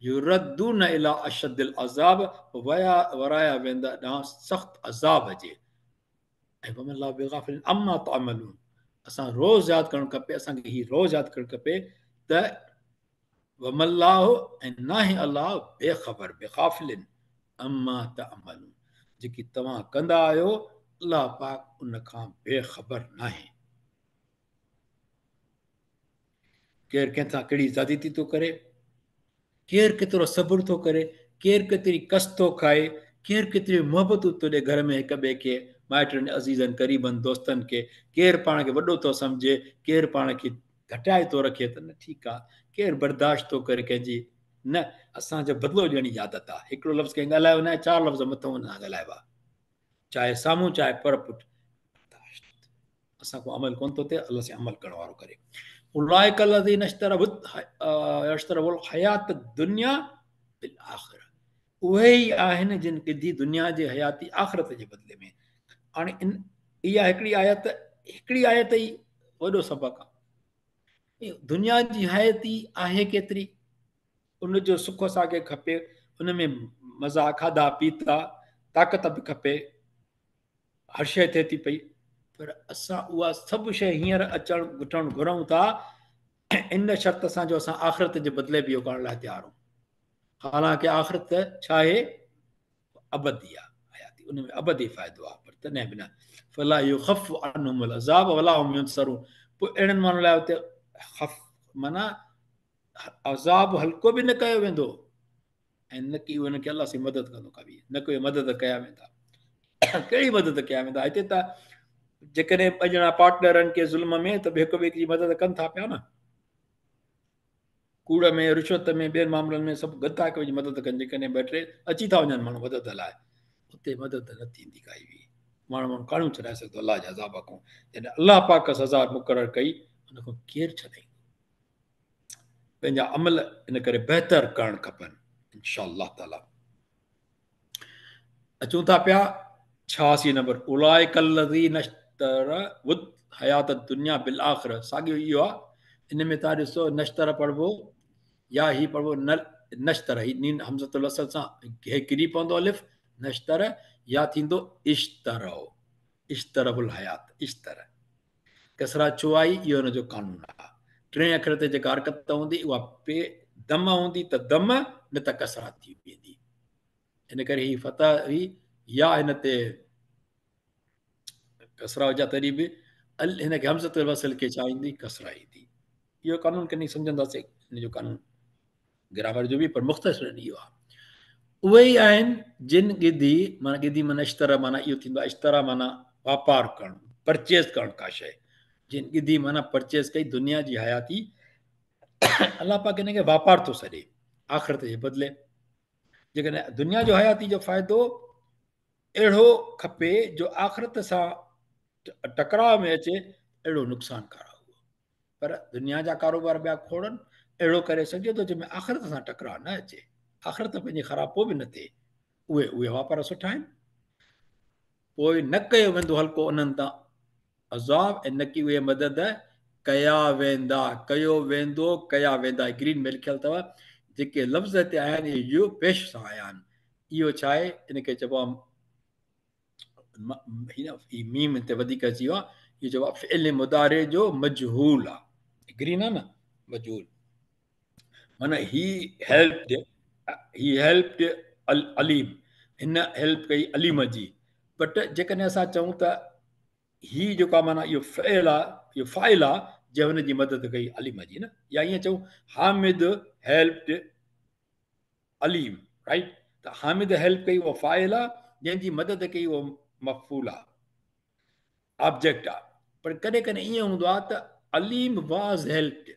يردون الي اشد العذاب ويا ورايا ويندا ڏانهن سخت عذاب جي ۽ وما الله بغافل عما تعملون اسان روز ياد ڪرڻ کپي اسان کي هي روز ياد ڪرڻ کپي ته وما الله ۽ ناهي الله بي خبر بغافل عما تعملون جيڪي توهان ڪندا آهيو الله پاڪ ان کان بي خبر ناهي. ڪير ڪنهن سان ڪهڙي زيادتي ٿو ڪري، ڪير ڪيترو صبر ٿو ڪري، ڪير ڪيتري ڪس ٿو کائي، ڪير ڪيتريون محبتون ٿو ڏي گهر ۾ هڪ ٻئي کي، مائٽن، عزيزن، قريبن، دوستن کي، ڪير پاڻ کي وڏو ٿو سمجهي، ڪير پاڻ کي گهٽائي ٿو رکي ته نه ٺيڪ آ، ڪير برداشت ٿو ڪري ڪنهن جي. نه، اسان جو بدلو ڏيڻ جي عادت آهي. هڪڙو لفظ ڪنهن ڳالهايو ناهي، چار لفظ مٿئون ان سان ڳالهائبا، چاهي سامهون چاهي پر پٺ. برداشت اسان کان عمل ڪونه ٿو ٿئي، الله سائين عمل ڪرڻ وارو ڪري. اولئک الذين اشتروا الحيات الدنيا بالآخرة، اهي ئي آهن جن ڳڌي دنيا جي حياتي آخرت جي بدلي ۾. هاڻي ان اها هڪڙي آيت، هڪڙي آيت ئي وڏو سبق آهي. دنيا جي حياتي آهي ڪيتري، ان جو سک اسان کي کپي، ان ۾ مزا کاڌا پيتا، طاقت به کپي، هر شيء ٿئي ٿي پئي، پر اسان اها سڀ شيء هينئر اچڻ گهٽڻ گهرون ٿا، ان شرط سان جو اسان آخرت جي بدلي به اهو ڪرڻ لاء تيار هون. حالانڪه آخرت ڇا آهي؟ ابدي آهي حياتي، ان ۾ ابدي فائدو آهي، پر تڏهن به نه. فلا يخف عنهم العذاب ولا هم ينصرون، پوء اهڙن ماڻهن لاء اتي خف معنيٰ عذاب هلڪو به نه ڪيو ويندو ۽ نه ڪي انهن کي الله سائين مدد ڪندو، ڪا به نه ڪوئي مدد ڪيا ويندا. ڪهڙي مدد ڪيا ويندا؟ هتي ته جيڪڏهن ٻه ڄڻا پارٽنر آهن ڪي ظلم ۾ ته به هڪ ٻئي جي مدد ڪن ٿا پيا نه، ڪوڙ ۾ رشوت ۾ ٻين معاملن ۾ سڀ گڏ ٿا هڪ ٻئي جي مدد ڪن، جيڪڏهن ٻه ٽي اچي ٿا وڃن ماڻهو مدد لاء، اتي مدد نه ٿيندي ڪائي به. ماڻهو ماڻهو ڪاڻيون ڇڏائي سگهندو الله جي عذاب کان؟ جڏهن الله پاڪ سزا مقرر ڪئي ان کان ڪير ڇڏائيندو؟ پنهنجا عمل ان ڪري بهتر ڪرڻ کپن انشاء الله تعالي. اچون ٿا پيا 86 نمبر، اولئک الذين اشتروا الحيات الدنيا بالآخرة، ساڳيو اهو آهي. ان ۾ تان ڏسو نشتر پڙهبو يا هي پڙهبو نشتر، هي نين همزة الوصل سان هي ڪري پوندو الف نشتر، يا ٿيندو اشتروا، اشتروا الحيات اشتر، ڪسرا ڇو آئي؟ اهو ان جو قانون آهي. ٽئين اکر تي جيڪا حرڪت هوندي اها پي دم هوندي ته دم، نه ته ڪسرا ٿي ويندي. ان ڪري هي فتح هئي يا هن تي ڪسرا هجا تڏهن به ال هن کي همزة الوصل کي ڇا ايندي؟ ڪسرا ايندي. اهو قانون ڪني سمجهنداسين ان جو قانون گرامر جو به، پر مختصر اهو آهي. اهي ئي آهن جن ڳڌي، معنيٰ ڳڌي معنيٰ اشترا، معنيٰ اهو ٿيندو آهي اشترا معنيٰ واپار ڪرڻ، پرچيز ڪرڻ ڪا شيء، جن ڳڌي معنيٰ پرچيز ڪئي دنيا جي حياتي، الله پاڪ ان کي واپار ٿو سڏي آخرت جي بدلي. جيڪڏهن دنيا جو حياتي جو فائدو اهڙو کپي جو آخرت سان ٽڪراء ۾ اچي، اهڙو نقصانڪار آهي. پر دنيا جا ڪاروبار ٻيا کوڙن، اهڙو ڪري سگهجي ٿو جنهن ۾ آخرت سان ٽڪراء نه اچي، آخرت پنهنجي خراب پوء به نه ٿئي، اهي اهي واپار سٺا آهن. پوء نه ڪيو ويندو هلڪو انهن تان عذاب ۽ نه ڪي اهي مدد ڪيا ويندا، ڪيو ويندو، ڪيا ويندا، گرين ۾ لکيل اٿو، جيڪي لفظ هتي آيا آهن اهي يو پيش سان آيا آهن، اهو ڇا آهي؟ ان کي چئبو آهي هي ميم هتي وڌيڪ اچي ويو آهي، اهو چئبو آهي فعل مضارع جو مجهول آهي، گرين آهي نه مجهول، معنيٰ هي هيلپڊ، هي هيلپڊ العليم، هن هيلپ ڪئي عليم جي، بٽ جيڪڏهن اسان چئون ته هي جيڪو آهي معنيٰ اهو فعل آهي، اهو فاعل آهي جنهن هن جي مدد ڪئي عليم جي نه، يا ائين چئون حامد هيلپڊ عليم، رائٽ، ته حامد هيلپ ڪئي اهو فاعل آ، جنهن جي مدد ڪئي اهو مفعول آ، آبجيڪٽ آ، پر ڪڏهن ڪڏهن ائين هوندو آ ته عليم واز هيلپڊ،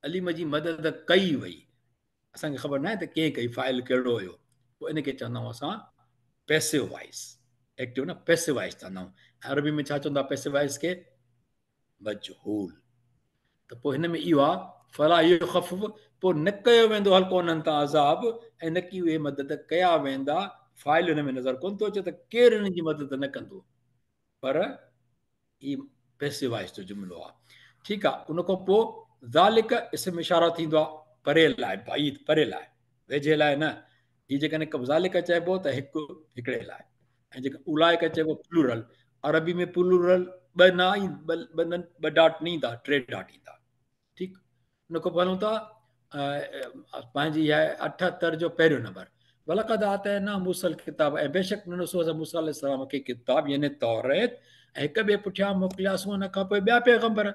عليم جي مدد ڪئي وئي، اسان کي خبر ناهي ته ڪنهن ڪئي، فاعل ڪهڙو هيو، پوء ان کي چوندا آهيون اسان پيسو وائس، ايڪٽو نه پيسو وائس چوندا آهيون. عربي ۾ ڇا چوندا پيسو وائس کي؟ مجهول. ته پوء هن ۾ اهو آ، فلا يخفف، پوء نه ڪيو ويندو هلڪو انهن تان عذاب ۽ نه ڪي اهي مدد ڪيا ويندا، فاعل هن ۾ نظر ڪونه ٿو اچي ته ڪير انهن جي مدد نه ڪندو، پر هي پيسو وائس جو جملو آ. ٺيڪ آ، ان کان پوء ذالڪ اسم اشاره ٿيندو آ پري لاء، بعيد پري لاء، ويجهي لاء نه. هي جيڪڏهن ذالڪ چئبو ته هڪ هڪڙي لاء، ۽ جيڪڏهن اولئڪ چئبو پلورل، عربي ۾ پلورل ٻه نه ٻه نه ٻه ڊاٽ نه ايندا، ٽي ڊاٽ ايندا. ٺيڪ، ان کان پوء هلون ٿا پنهنجي آهي 78 جو پهريون نمبر، ولقد آتينا موسيٰ الڪتاب، ۽ بيشڪ ڏنوسون اسان موسيٰ عليه السلام کي ڪتاب يعني توريت، ۽ هڪ ٻئي پٺيان موڪلياسون ان کان پوء ٻيا پيغمبر،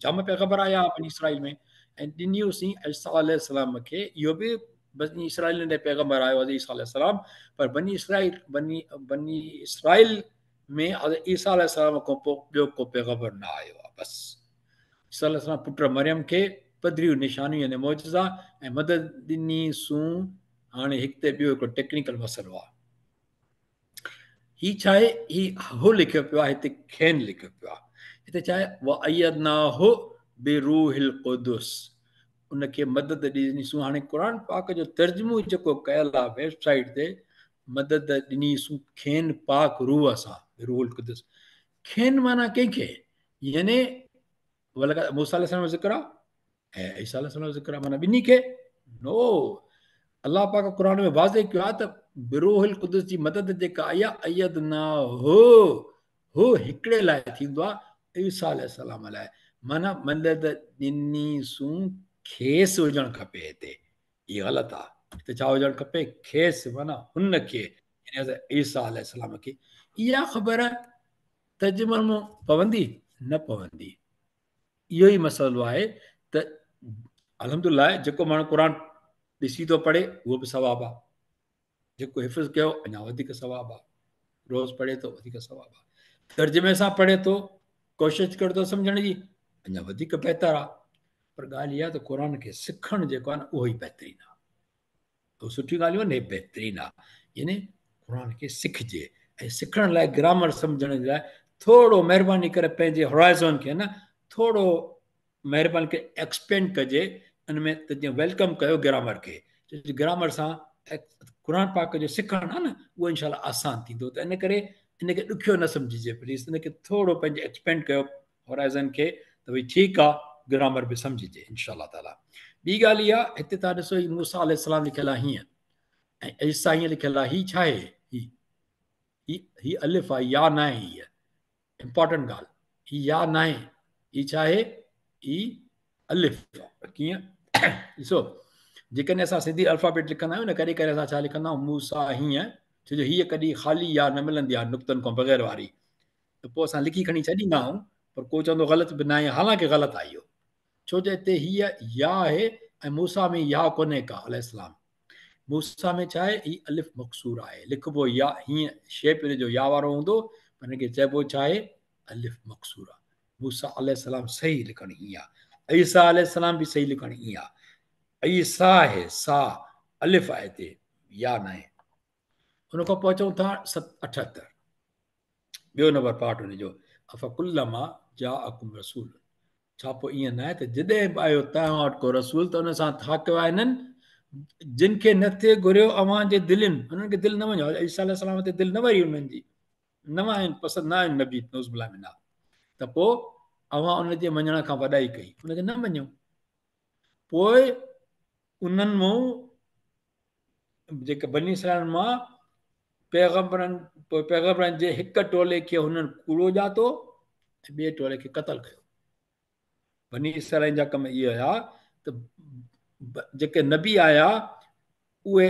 جام پيغمبر آيا بني اسرائيل ۾، ۽ ڏنيوسين عيسيٰ عليه السلام کي، اهو به بني اسرائيل ۾ پيغمبر آيو حضرت عيسيٰ عليه السلام، پر بني اسرائيل بني بني اسرائيل ۾ حضرت عيسيٰ عليه السلام کان پوء ٻيو ڪو پيغمبر نه آيو آهي. بس عيسيٰ عليه السلام پٽ مريم کي پڌريون نشانيون يعني معجزا ۽ مدد ڏني سون. هاڻي هڪ تي ٻيو هڪڙو ٽيڪنيڪل مسئلو آهي. هي ڇا آهي؟ هي هو لکيو پيو آهي، هتي کين لکيو پيو آهي. هتي ڇا آهي؟ وَأَيَّدْنَاهُ بِرُوحِ الْقُدُس، ان کي مدد ڏني سون. هاڻي قرآن پاڪ جو ترجمو جيڪو ڪيل آهي ويب سائيٽ تي، مدد ڏني سون کين پاڪ روح سان، بروح القدس. کين معنيٰ ڪنهن کي؟ يعني ولقد موسيٰ عليه السلام جو ذڪر آهي ۽ عيسيٰ عليه السلام جو ذڪر آهي، معنيٰ ٻنهي کي؟ نو، الله پاڪ قرآن ۾ واضح ڪيو آهي ته بروح القدس جي مدد جيڪا آئي آهي ايدنا هو، هو هڪڙي لاء ٿيندو آهي، عيسيٰ عليه السلام لاء، معنيٰ مدد ڏني سون کيس هجڻ کپي. هتي هي غلط آهي، هتي ڇا هجڻ کپي؟ کيس معنيٰ هن کي، يعني حضرت عيسيٰ عليه السلام کي. اها خبر ترجمن مان پوندي؟ نه پوندي. اهو ئي مسئلو آهي ته الحمدلله جيڪو ماڻهو قرآن ڏسي ٿو پڙهي اهو به ثواب آهي، جيڪو حفظ ڪيو اڃا وڌيڪ ثواب آهي، روز پڙهي ٿو وڌيڪ ثواب آهي، ترجمي سان پڙهي ٿو ڪوشش ڪري ٿو سمجهڻ جي اڃا وڌيڪ بهتر آهي. پر ڳالهه اها ته قرآن کي سکڻ جيڪو آهي نه اهو ئي بهترين آهي. اهو سٺيون ڳالهيون آهن، هي بهترين آهي، يعني قرآن کي سکجي ۽ سکڻ لاء گرامر سمجهڻ جي لاء ٿورو مهرباني ڪري پنهنجي هورائزن کي نه ٿورو مهرباني ڪري ايڪسپينڊ ڪجي ان ۾ ته جيئن welcome ڪيو گرامر کي، ڇو جو گرامر سان قرآن پاڪ جو سکڻ آهي نه اهو انشاء الله آسان ٿيندو. ته ان ڪري ان کي ڏکيو نه سمجهجي پليز، ان کي ٿورو پنهنجي ايڪسپينڊ ڪيو هورائزن کي ته ڀئي ٺيڪ آ گرامر به سمجهجي انشاء الله تعالي. ٻي ڳالهه اها هتي تان ڏسو هي موسيٰ عليه السلام لکيل آ هيئن ۽ عيسيٰ هيئن لکيل آ، هي ڇا آهي؟ هي هي هي الف آ، يا ناهي. هي امپارٽنٽ ڳالهه، هي يا ناهي، هي ڇا آهي؟ هي الف آ. ڪيئن ڏسو، جيڪڏهن اسان سنڌي الفابيٽ لکندا آهيون نه ڪڏهن ڪڏهن اسان ڇا لکندا آهيون؟ موسيٰ هيئن، ڇو جو هيء ڪڏهن خالي يا نه ملندي آهي نقطن کان بغير واري، ته پوء اسان لکي کڻي ڇڏيندا آهيون، پر ڪو چوندو غلط به ناهي، حالانڪه غلط آهي اهو، ڇو جو هتي هيء يا آهي ۽ موسيٰ ۾ يا ڪونهي ڪا عليه السلام. موسيٰ ۾ ڇا آهي؟ هي الف مقصور آهي، لکبو يا هيئن شيپ ان جو يا وارو هوندو، پر ان کي چئبو ڇا آهي؟ الف مقصور آهي. موسيٰ عليه السلام صحيح لکڻ ائين آهي، عيسيٰ عليه السلام به صحيح لکڻ ائين آهي. عيسيٰ آهي، سا الف آهي هتي، يا ناهي. ان کان پوء اچون ٿا 78 ٻيو نمبر پارٽ ان جو، افڪلما جاءکم رسول، ڇا پوء ائين ناهي ته جڏهن به آيو توهان وٽ ڪو رسول ته ان سان ٿا ڪيو آهي انهن جن کي نه ٿي گهريو اوهان جي دلين، انهن کي دل نه وڃو، عيسيٰ عليه السلام تي دل نه وري انهن جي، نه آهن پسند نه آهن نبي نعوذ بالله منها، ته پوء اوهان ان جي مڃڻ کان وڏائي ڪئي، ان کي نه مڃيو، پوء انهن مون جيڪي بني اسرائيل مان پيغمبرن پوء پيغمبرن جي هڪ ٽولي کي هنن ڪوڙو ڄاتو ۽ ٻئي ٽولي کي قتل ڪيو. بني اسرائيل جا ڪم اهي هيا ته جيڪي نبي آيا اهي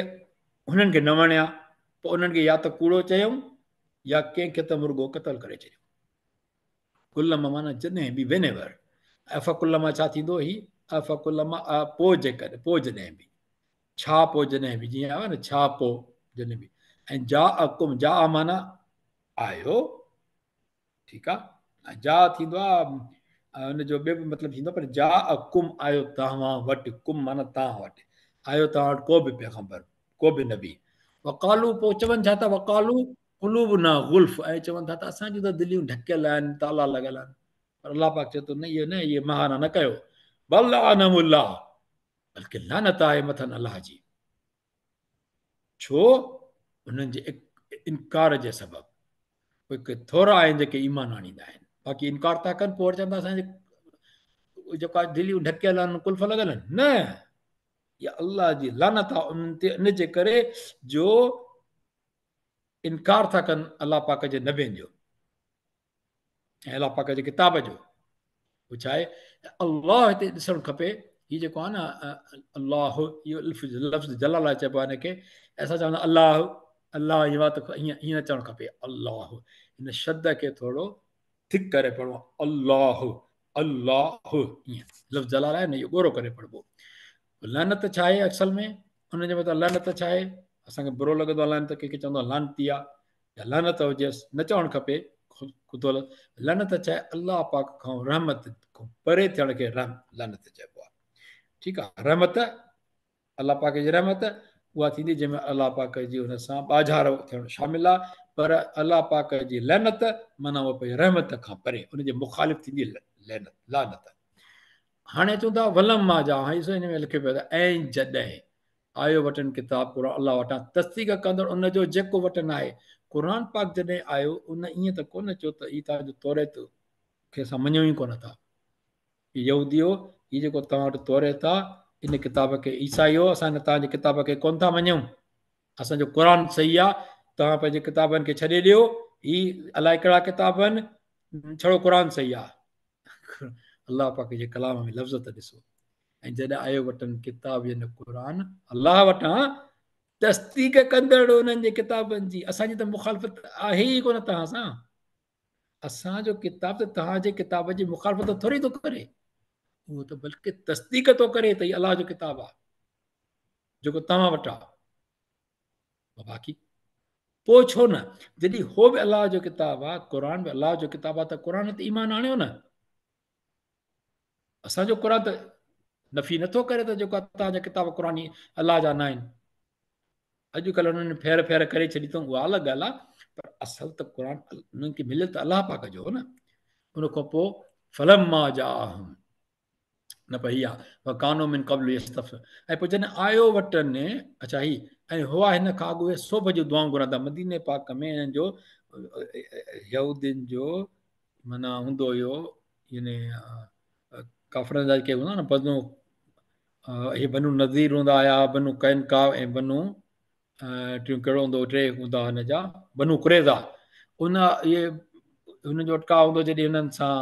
هنن کي نه وڻيا، پوء انهن کي يا ته ڪوڙو چيائون يا ڪنهن کي ته مرڳو قتل ڪري ڇڏيو. ڪلما معنيٰ جڏهن به، whenever. افڪلما ڇا ٿيندو هي افڪلما ا پوء جيڪڏهن، پوء جڏهن به، ڇا پوء جڏهن به، جيئن آيو نه ڇا پوء جڏهن به. ۽ جاءڪم، جاء معنيٰ آيو، ٺيڪ آ، جاء ٿيندو آ ان جو ٻيو به مطلب ٿيندو، پر جاءڪم آيو توهان وٽ، ڪم معنيٰ توهان وٽ آيو، توهان وٽ ڪو به پيغمبر، ڪو به نبي. وقالو پوء چون ڇا ٿا، وقالو قلوبنا غلف، ۽ چون ٿا ته اسان جون ته دليون ڍڪيل آهن، تالا لڳل آهن، پر الله پاڪ چئي ٿو نه اهو نه، اهي بهانا نه ڪيو، بل لعنهم الله، بلڪه لعنت آهي مٿن الله جي، ڇو انهن جي انڪار جي سبب. پوء ڪي ٿورا آهن جيڪي ايمان آڻيندا آهن، باقي انڪار ٿا ڪن، پوء وري چون ٿا اسان جي جيڪا دليون ڍڪيل آهن، قلف لڳل آهن، نه، يا الله جي لعنت آهي انهن تي ان جي ڪري جو انڪار ٿا ڪن الله پاڪ جي نبين جو ۽ الله پاڪ جي ڪتاب جو. هو ڇا آهي الله هتي ڏسڻ کپي، هي جيڪو آهي نه الله، اهو لفظ جلاله چئبو آهي هن کي، اسان چوندا الله الله، هي وات ائين ائين نه چوڻ کپي، الله، هن شد کي ٿورو ٿڪ ڪري پڙهبو، الله الله، ائين لفظ جلاله آهي نه، اهو ڳورو ڪري پڙهبو. لعنت ڇا آهي اصل ۾ ان جي مطلب لعنت ڇا آهي؟ اسان کي برو لڳندو آهي لعنت، ڪنهن کي چوندو آهي لعنتي آهي يا لعنت هجيس، نه چوڻ کپي خود لعنت ڇا آهي؟ الله پاڪ کان رحمت کان پري ٿيڻ کي رحم لعنت چئبو آهي. ٺيڪ آ رحمت الله پاڪ جي رحمت اها ٿيندي جنهن ۾ الله پاڪ جي ان سان ٻاجهارو ٿيڻ شامل آ پر الله پاڪ جي لعنت معنيٰ اها پنهنجي رحمت کان پري ان جي مخالف ٿيندي لعنت لعنت. هاڻي اچون ٿا ولما جا هاڻي ڏسو هن ۾ لکيو پيو آهي ۽ جڏهن آيو وٽن ڪتاب قرآن الله وٽان تصديق ڪندڙ ان جو جيڪو وٽن آهي. قرآن پاڪ جڏهن آيو ان ائين ته ڪونه چيو ته هي توهان جو توريت کي اسان مڃيون ئي ڪونه ٿا. هي يهوديو هي جيڪو توهان وٽ توريت آ ان ڪتاب کي عيسائيو اسان هن توهان جي ڪتاب کي ڪونه ٿا مڃيون. اسان جو قرآن صحيح آ توهان پنهنجي ڪتابن کي ڇڏي ڏيو هي الائي ڪهڙا ڪتاب آهن ڇڙو قرآن صحيح آ. الله پاڪ جي ڪلام ۾ لفظ ته ڏسو ۽ جڏهن آيو وٽن ڪتاب يعني قرآن الله وٽان تصديق ڪندڙ انهن جي ڪتابن جي اسان جي ته مخالفت آهي ئي ڪونه توهان سان اسان جو ڪتاب ته توهان جي ڪتاب جي مخالفت ٿوري ٿو ڪري اهو ته بلڪه تصديق ٿو ڪري ته هي الله جو ڪتاب آهي جيڪو توهان وٽ آهي باقي پوء ڇو نه جڏهن هو به الله جو ڪتاب آ قرآن به الله جو ڪتاب آ ته قرآن تي ايمان آڻيو نه اسان جو قرآن ته نفي نٿو ڪري ته جيڪو توهان جا ڪتاب قرآني الله جا نه آهن اڄ ڪلهه انهن ڦير ڦير ڪري ڇڏي اٿئون اها الڳ ڳالهه آ پر اصل ته قرآن انهن کي مليل ته الله پاڪ جو هو نه ان کان پوء فلما جاءهم نه پر هي آ وڪانو من قبل يستف ۽ پوء جڏهن آيو وٽن اڇا هي ۽ هئا هن کان اڳ اهي سوڀ جون دعائون گهرندا مديني پاڪ ۾ هنن جو يهودين جو معنيٰ هوندو هيو يعني ڪافرن جا جيڪي هوندا نه بنو هي بنو نضير هوندا هيا بنو قينقاع ۽ بنو ٽيون ڪهڙو هوندو هو ٽي هوندا هن جا بنو قريظه ان اهي هن جو اٽڪاء هوندو جڏهن هنن سان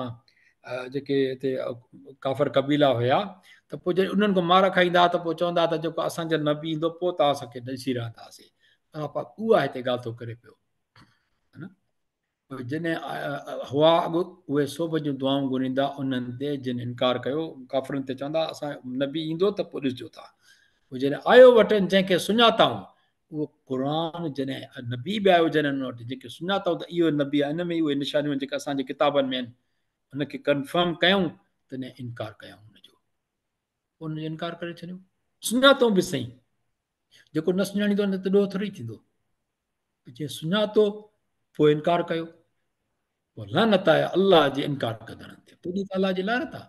جيڪي هتي ڪافر قبيلا هيا ته پوء جڏهن انهن کان مار کائيندا ته پوء چوندا ته جيڪو اسان جو نبي ايندو پوء توهان اسان کي ڏسي رهنداسين. الله پاڪ اها هتي ڳالهه ٿو ڪري پيو. پوء جڏهن هئا اڳ اهي سوڀ جون دعائون گهريندا انهن تي جن انڪار ڪيو، ڪافرن تي، چوندا اسان جو نبي ايندو ته پوء ڏسجو توهان. پوء جڏهن آيو وٽن جنهن کي سڃاتائون، اهو قرآن جڏهن نبي به آيو جڏهن انهن وٽ جنهن کي سڃاتائون ته اهو نبي آهي ان ۾ اهي نشانيون آهن جيڪي اسان جي ڪتابن ۾ آهن ان کي ڪنفرم ڪيائون تڏهن انڪار ڪيائون ان جو ان جو انڪار ڪري ڇڏيو سڃاتائون به سهي جيڪو نه سڃاڻيندو ان تي ڏوهه ٿوري ٿيندو جنهن سڃاتو پوء انڪار ڪيو پوء لعنت آهي الله جي انڪار ڪندڙن تي پوء ته الله جي لعنت آهي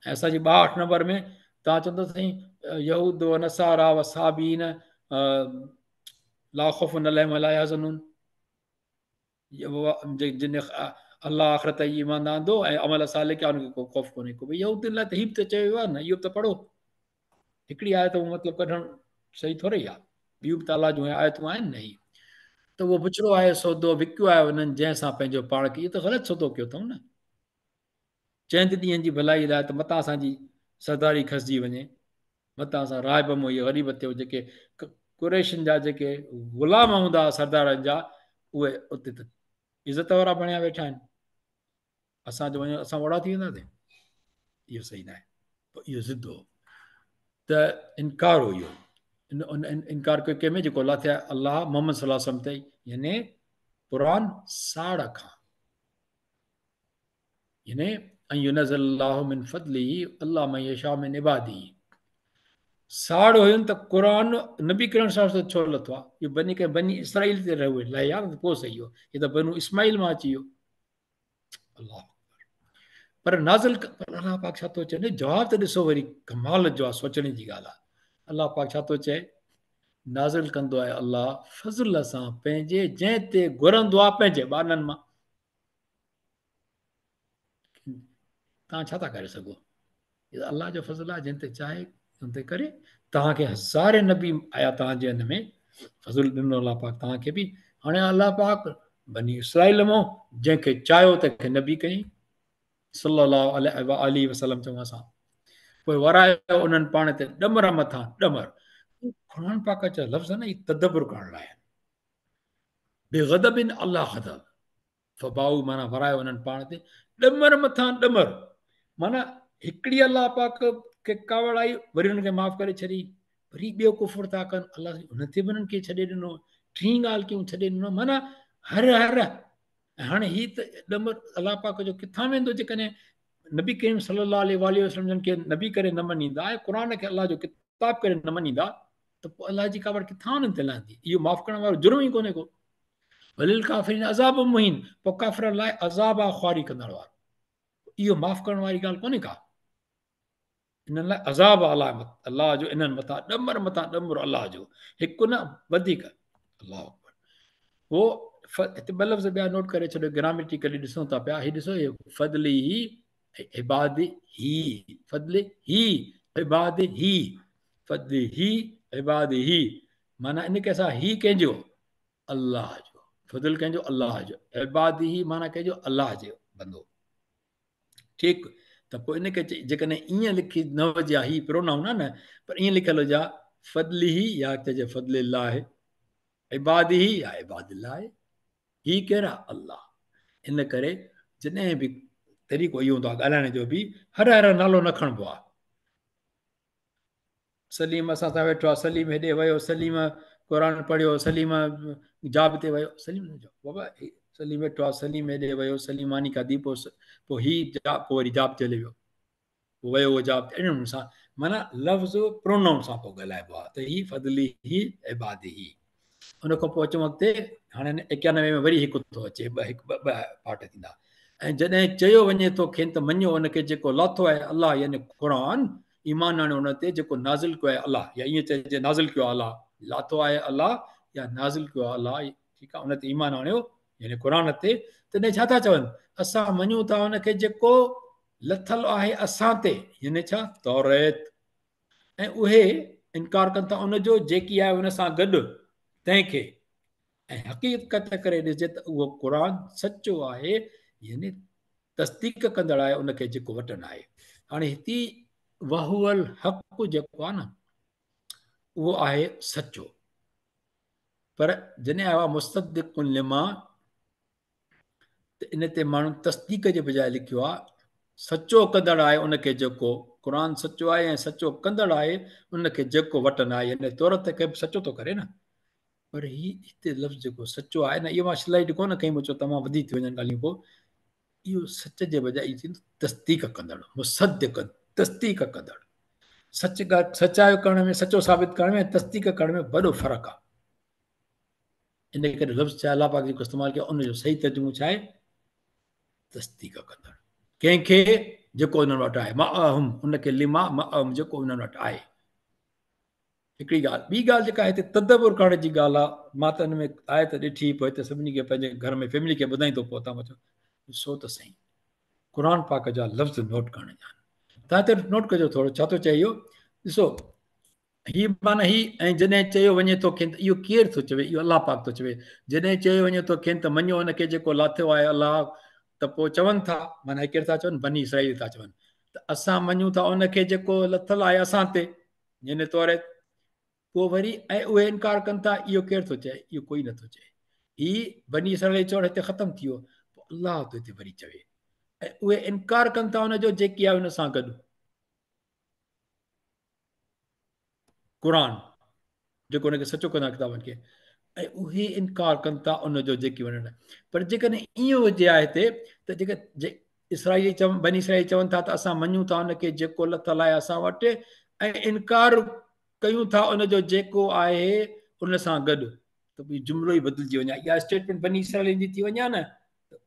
۽ اسان جي 62 نمبر ۾ توهان چوندو سائين يهود و نصارا و صابين لا خوف عليهم ولا يحزنون جن الله آخرت تي ايمان آندو ۽ عمل صالح ڪيا انهن کي ڪو خوف ڪونهي ڪو يهودين لاء ته هي به ته چيو ويو آهي نه اهو به ته پڙهو هڪڙي آيت مطلب ڪڍڻ صحيح ٿوري آهي ٻيون به ته الله جون آيتون آهن نه هي ته اهو بڇڙو آهي سودو وڪيو آهي انهن جنهن سان پنهنجو پاڻ کي اهو ته غلط سودو ڪيو اٿئون نه چند ڏينهن جي ڀلائي لاء ته متان اسان جي سرداري کسجي وڃي، متان اسان راهب مون اهي غريب ٿيو جيڪي قريشن جا جيڪي غلام هوندا هئا سردارن جا اهي اتي ته عزت وارا بڻيا ويٺا آهن اسان جو وڃو اسان وڙا ٿي وينداسين اهو صحيح نه آهي اهو ضد هو ته انڪار هو اهو انڪار ڪيو ڪنهن ۾ جيڪو الله ٿيا الله محمد صلي الله وسلم تي يعني قرآن ساڙ کان يعني ان ينزل الله من فضله الله من يشاء من عباده ساڙ هين ته قرآن نبي ڪريم صلي الله عليه وسلم ڇو لٿو آ اهو بني ڪنهن بني اسرائيل تي رهيو لهي آ نه پوء صحيح هو هي ته بنو اسماعيل مان اچي ويو الله اڪبر پر نازل پر الله پاڪ ڇا ٿو چئي نه جواب ته ڏسو وري ڪمال جو آ سوچڻ جي ڳالهه آ الله پاڪ ڇا ٿو چئي نازل ڪندو آهي الله فضل سان پنهنجي جنهن تي گهرندو آ پنهنجي ٻانهن مان توهان ڇا ٿا ڪري سگهو هي الله جو فضل آهي جنهن تي چاهي ان تي ڪري توهان کي هزارين نبي آيا توهان جي ان ۾ فضل ڏنو الله پاڪ توهان کي به هاڻي الله پاڪ بني اسرائيل مون جنهن کي چاهيو تنهن کي نبي ڪيائين صلي الله عليه وآله وسلم چون اسان پوء ورايو انهن پاڻ تي ڏمر مٿان ڏمر قرآن پاڪ جا لفظ نه تدبر ڪرڻ لاء بغضب الله غضب فباؤ معنيٰ ورايو انهن پاڻ تي ڏمر مٿان ڏمر معنيٰ هڪڙي الله پاڪ کي ڪاوڙ آئي وري انهن کي معاف ڪري ڇڏي وري ٻيو ڪفر ٿا ڪن الله سائين انهن تي به انهن کي ڇڏي ڏنو ٽين ڳالهه ڪيون ڇڏي ڏنو معنيٰ هر هر هاڻي هي ته ڏمر الله پاڪ جو ڪٿان ويندو جيڪڏهن نبي ڪريم صلي الله عليه واٰله وسلم جن کي نبي ڪري نه مڃيندا ۽ قرآن کي الله جو ڪتاب ڪري نه مڃيندا ته پوء الله جي ڪاوڙ ڪٿان انهن تي لهندي؟ اهو معاف ڪرڻ وارو جرم ئي ڪونهي ڪو. وللڪافرين عذاب مهين، پوء ڪافرن لاء عذاب آ خواري ڪندڙ وارو. اهو معاف ڪرڻ واري ڳالهه ڪونهي ڪا. انهن لاء عذاب آ الله الله جو انهن مٿان ڏمر مٿان ڏمر الله جو هڪ نه وڌيڪ. الله اڪبر. پوء هتي ٻه لفظ ٻيا نوٽ ڪري ڇڏيو، گراميٽيڪلي ڏسون ٿا پيا. هي ڏسو هي فضلي عباده فضله عباده فضله عباده معنيٰ ان کي اسان هي ڪنهن جو؟ الله جو. فضل ڪنهن جو؟ الله جو. عباده معنيٰ ڪنهن جو؟ الله جو بندو. ٺيڪ ته پوء ان کي جيڪڏهن ائين لکي نه هجي ها، هي پرونائون آهي نه، پر ائين لکيل هجي ها فضله يا چئجي فضل الله، عباده يا عباد الله، هي ڪير آهي؟ الله. ان ڪري جڏهن به طريقو اهو هوندو آهي ڳالهائڻ جو به هر هر نالو نه کڻبو آهي. سليم اسان سان ويٺو آهي، سليم هيڏي ويو، سليم قرآن پڙهيو، سليم جاب تي ويو، سليم نه چئو بابا سليم ويٺو آهي، سليم هيڏي ويو، سليم ماني کاڌي، پوء پوء هي جاب پوء وري جاب تي هلي ويو، پوء ويو اهو جاب تي، اهڙي نموني سان معنيٰ لفظ پرونائون سان پوء ڳالهائبو آهي ته هي فضلي هي عبادي هي. ان کان پوء اچون اڳتي، هاڻي 91 ۾ وري هڪ ٿو اچي، ٻه هڪ ٻه ٻه پارٽ ٿيندا. ۽ جڏهن چيو وڃي ٿو کين ته مڃيو ان کي جيڪو لاٿو آهي الله يعني قرآن، ايمان آڻيو ان تي جيڪو نازل ڪيو آهي الله، يا ائين چئجي نازل ڪيو آهي الله، لاٿو آهي الله يا نازل ڪيو آهي الله، ٺيڪ آهي، ان تي ايمان آڻيو يعني قرآن تي، تڏهن ڇا ٿا چون؟ اسان مڃون ٿا ان کي جيڪو لٿل آهي اسان تي، يعني ڇا؟ توريت. ۽ اهي انڪار ڪن ٿا ان جو جيڪي آهي ان سان گڏ تنهن کي، ۽ حقيقت ڪري ڏسجي ته اهو قرآن سچو آهي يعني تصديق ڪندڙ آهي ان کي جيڪو وٽن آهي. هاڻي هتي وهو الحق جيڪو آهي نه اهو آهي سچو، پر جڏهن آيو آهي مصدق لما ته ان تي ماڻهن تصديق جي بجاء لکيو آهي سچو ڪندڙ آهي ان کي جيڪو قرآن سچو آهي ۽ سچو ڪندڙ آهي ان کي جيڪو وٽن آهي، يعني تورت کي به سچو ٿو ڪري نه، پر هي هتي لفظ جيڪو سچو آهي نه اهو مان سلائيڊ ڪونه کنئي، مون چيو تمام وڌيڪ ٿي وڃن ڳالهيون، پوء اهو سچ جي بجاء اهو ٿيندو تصديق ڪندڙ، مصدق تصديق ڪندڙ. سچ سچايو ڪرڻ ۾ سچو ثابت ڪرڻ ۾ تصديق ڪرڻ ۾ وڏو فرق آهي. ان ڪري لفظ ڇا الله پاڪ جيڪو استعمال ڪيو ان جو صحيح ترجمو ڇا آهي؟ تصديق ڪندڙ. ڪنهن کي؟ جيڪو انهن وٽ آهي، معهم ان کي، لما معهم جيڪو انهن وٽ آهي. هڪڙي ڳالهه. ٻي ڳالهه جيڪا هتي تدبر ڪرڻ جي ڳالهه آهي، مان ته ان ۾ آيت ڏٺي پوء هتي سڀني کي پنهنجي گهر ۾ فيملي کي ٻڌائيندو پوء تان چئو ڏسو ته سهي قرآن پاڪ جا لفظ نوٽ ڪرڻ جا آهن. تان هتي نوٽ ڪجو ٿورو ڇا ٿو چئي اهو ڏسو هي معنيٰ هي ۽ جڏهن چيو وڃي ٿو کين ته اهو ڪير ٿو چوي؟ اهو الله پاڪ ٿو چوي. جڏهن چيو وڃي ٿو کين ته مڃو ان کي جيڪو لاٿو آهي الله ته پوء چون ٿا معنيٰ هي ڪير ٿا چون؟ بني اسرائيل ٿا چون ته اسان مڃون ٿا ان کي جيڪو لٿل آهي اسان تي يعني توريت. پوء وري ۽ اهي انڪار ڪن ٿا اهو ڪير ٿو چئي؟ اهو ڪوئي نٿو چئي. هي بني اسرائيل جو چوڻ هتي ختم ٿي ويو. پوء الله ٿو هتي وري چوي ۽ اهي انڪار ڪن ٿا ان جو جيڪي آهي ان سان گڏ. قرآن جيڪو ان کي سچو ڪندا ڪتابن کي ۽ اهي انڪار ڪن ٿا ان جو جيڪي وڻن. پر جيڪڏهن ائين هجي ها هتي ته جيڪي اسرائيلي چون بني اسرائيل چون ٿا ته اسان مڃون ٿا ان کي جيڪو لٿل آهي اسان وٽ ۽ انڪار ڪيون ٿا ان جو جيڪو آهي ان سان گڏ، ته پوء جملو ئي بدلجي وڃي ها. اها اسٽيٽمينٽ بني اسرائيلن جي ٿي وڃي ها نه ته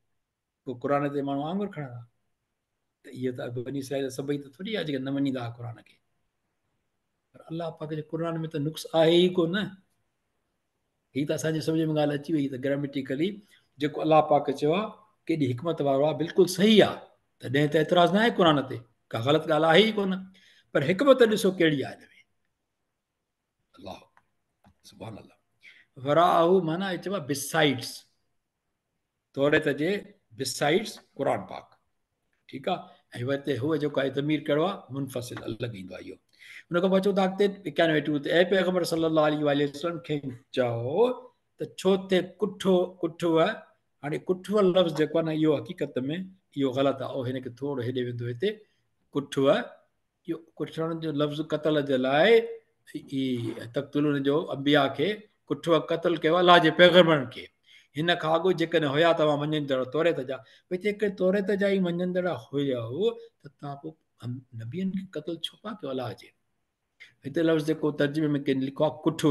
پوء قرآن تي ماڻهو آڱر کڻندا ته اهي ته بني اسرائيل سڀئي ته ٿوري آهي جيڪي نه مڃيندا هئا قرآن کي. پر الله پاڪ جي قرآن ۾ ته نقص آهي ئي ڪو نه. هي ته اسان جي سمجھ ۾ ڳالهه اچي وئي ته گراميٽيڪلي جيڪو الله پاڪ چيو آهي ڪيڏي حڪمت وارو آهي، بلڪل صحيح آهي، تڏهن ته اعتراض نه آهي قرآن تي، ڪا غلط ڳالهه آهي ئي ڪو نه، پر حڪمت ڏسو ڪهڙي آهي ان ۾. الله سبحان الله. وراءه معنيٰ چئبو آهي بسائيڊز، توريت جي بسائيڊز قرآن پاڪ، ٺيڪ آ. ۽ وري هو جيڪو آهي ضمير ڪهڙو آ؟ منفصل الڳ ايندو آ اهو. ان کان پوء اچون ٿا اڳتي 91 ٽو تي، اي پيغمبر صلي الله عليه واٰله وسلم کين چئو ته ڇو ٿي ڪٺو ڪٺو، هاڻي ڪٺو لفظ جيڪو آ نه اهو حقيقت ۾ اهو غلط آ، او هن کي ٿورو هيڏي ويندو هتي ڪٺو، اهو ڪٺڻ جو لفظ قتل جي لاء اي تقتلون جو انبياء کي ڪٺو قتل ڪيو الله جي پيغمبرن کي، هن کان اڳ جيڪڏهن هيا توهان مڃيندڙ توريت جا، ڀئي جيڪڏهن توريت جا ئي مڃيندڙ هيؤ ته توهان پوء نبين کي قتل ڇو پيا ڪيو الله جي؟ هتي لفظ جيڪو ترجمي ۾ ڪن لکيو آهي ڪٺو،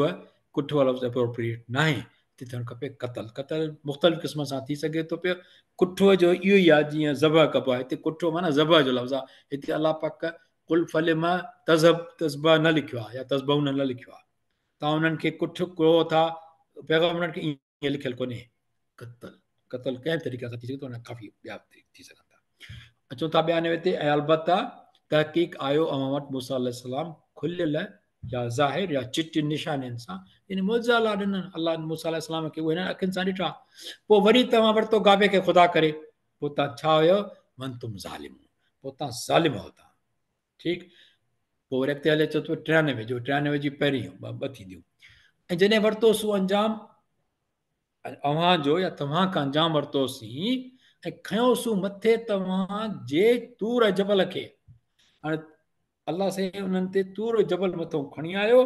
ڪٺو لفظ اپروپريٽ ناهي، هتي ٿيڻ کپي قتل. قتل مختلف قسم سان ٿي سگهي ٿو پيو. ڪٺو جو اهو ئي آهي جيئن ذبح ڪبو آهي، هتي ڪٺو معنيٰ ذبح جو لفظ آهي. هتي الله پاڪ قل فلم تذب تذبح نه لکيو آهي يا تذبحون نه لکيو آهي. توهان انهن کي ڪٺ ڪهو ٿا، پيغمبرن کي ائين لکيل ڪونهي. قتل قتل ڪنهن طريقي سان ٿي سگهي ٿو، ان ڪافي ٻيا ٿي سگهن ٿا. اچون ٿا 92 تي، ۽ البته تحقيق آيو اوهان وٽ موسيٰ عليه السلام کليل يا ظاهر يا چٽين نشانين سان، يعني معجزا الله ڏنن الله موسيٰ عليه السلام کي، اهي هنن اکين سان ڏٺا. پوء وري توهان ورتو گابي کي خدا ڪري، پوء توهان ڇا هيو؟ وانتم ظالمون، پوء توهان ظالم هو توهان. ٺيڪ، پوء وري اڳتي هلي اچو ٿو 93 جو، 93 جي پهرين ٻه ٿينديون. ۽ جڏهن ورتوسون انجام اوهان جو يا توهان کان انجام ورتوسين ۽ کنيوسون مٿي توهان جي طور جبل کي. هاڻي الله سائين انهن تي طور جبل مٿو کڻي آيو،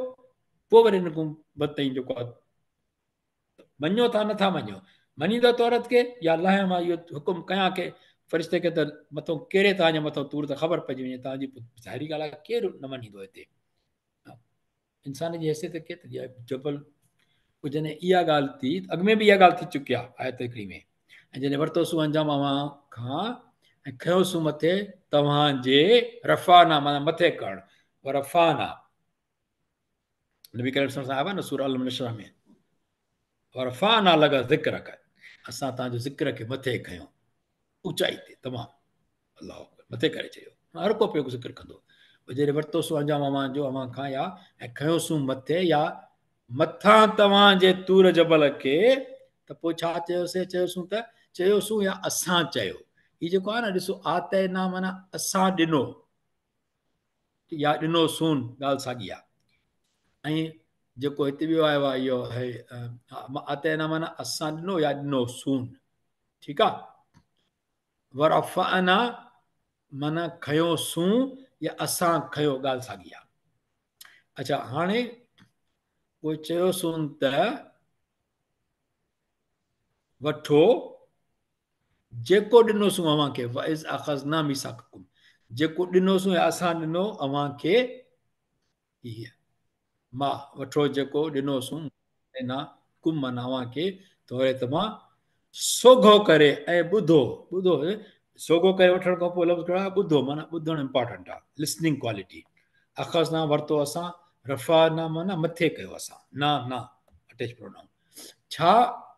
پوء وري هن کان بتائين جيڪو آهي مڃو ٿا نٿا مڃو، مڃيندو تورت کي يا لاهيان مان اهو حڪم ڪيان ڪي فرشتي کي ته مٿو ڪيري توهان جي مٿو طور ته خبر پئجي وڃي توهان جي. ظاهري ڳالهه آهي ڪير نه مڃيندو هتي انسان جي حيثيت ڪيتري آهي جبل. پوء جڏهن اها ڳالهه ٿي، اڳ ۾ به اها ڳالهه ٿي چڪي آهي آيت هڪڙي ۾، ۽ جڏهن ورتوسون انجام اوهان کان ۽ کنيوسون مٿي توهان جي، رفعنا معنيٰ مٿي ڪرڻ، ورفعنا نبي ڪريم صلي الله عليه وسلم سورة الم نشرح ۾ ورفعنا لڪ ذڪرڪ، اسان توهان جو ذڪر کي مٿي کنيو اوچائي تي تمام، الله اڪبر مٿي ڪري ڇڏيو، هر ڪو پيو ذڪر ڪندو. جڏهن ورتوسون انجام اوهان جو اوهان کان يا ۽ کنيوسون مٿي يا مٿان توهان جي طور جبل کي، ته پوء ڇا چيوسين؟ چيوسون ته چيوسون يا اسان چيو. هي جيڪو آهي نه ڏسو آتينا معنيٰ اسان ڏنو يا ڏنوسون، ڳالهه ساڳي آهي. ۽ جيڪو هتي ٻيو آيو آهي اهو آهي آتينا معنيٰ اسان ڏنو يا ڏنوسون، ٺيڪ آهي. ورفعنا معنيٰ کنيوسون يا اسان کنيو، ڳالهه ساڳي آهي. اڇا هاڻي پوء چيوسون ته وٺو جيڪو ڏنوسون اوهان کي، واذ اخذنا ميثاقڪم، جيڪو ڏنوسون يا اسان ڏنو اوهان کي، هي ما وٺو جيڪو ڏنوسون نا ڪم معنيٰ اوهان کي توريت مان سوگهو ڪري ۽ ٻڌو، ٻڌو سوگهو ڪري وٺڻ کان پوء لفظ ڪهڙو آهي؟ ٻڌو، معنيٰ ٻڌڻ امپارٽنٽ آهي، لسننگ ڪوالٽي. اخذنا ورتو اسان، رفعنا معنيٰ مٿي ڪيو اسان، نا نا اٽيچ پرونائون. ڇا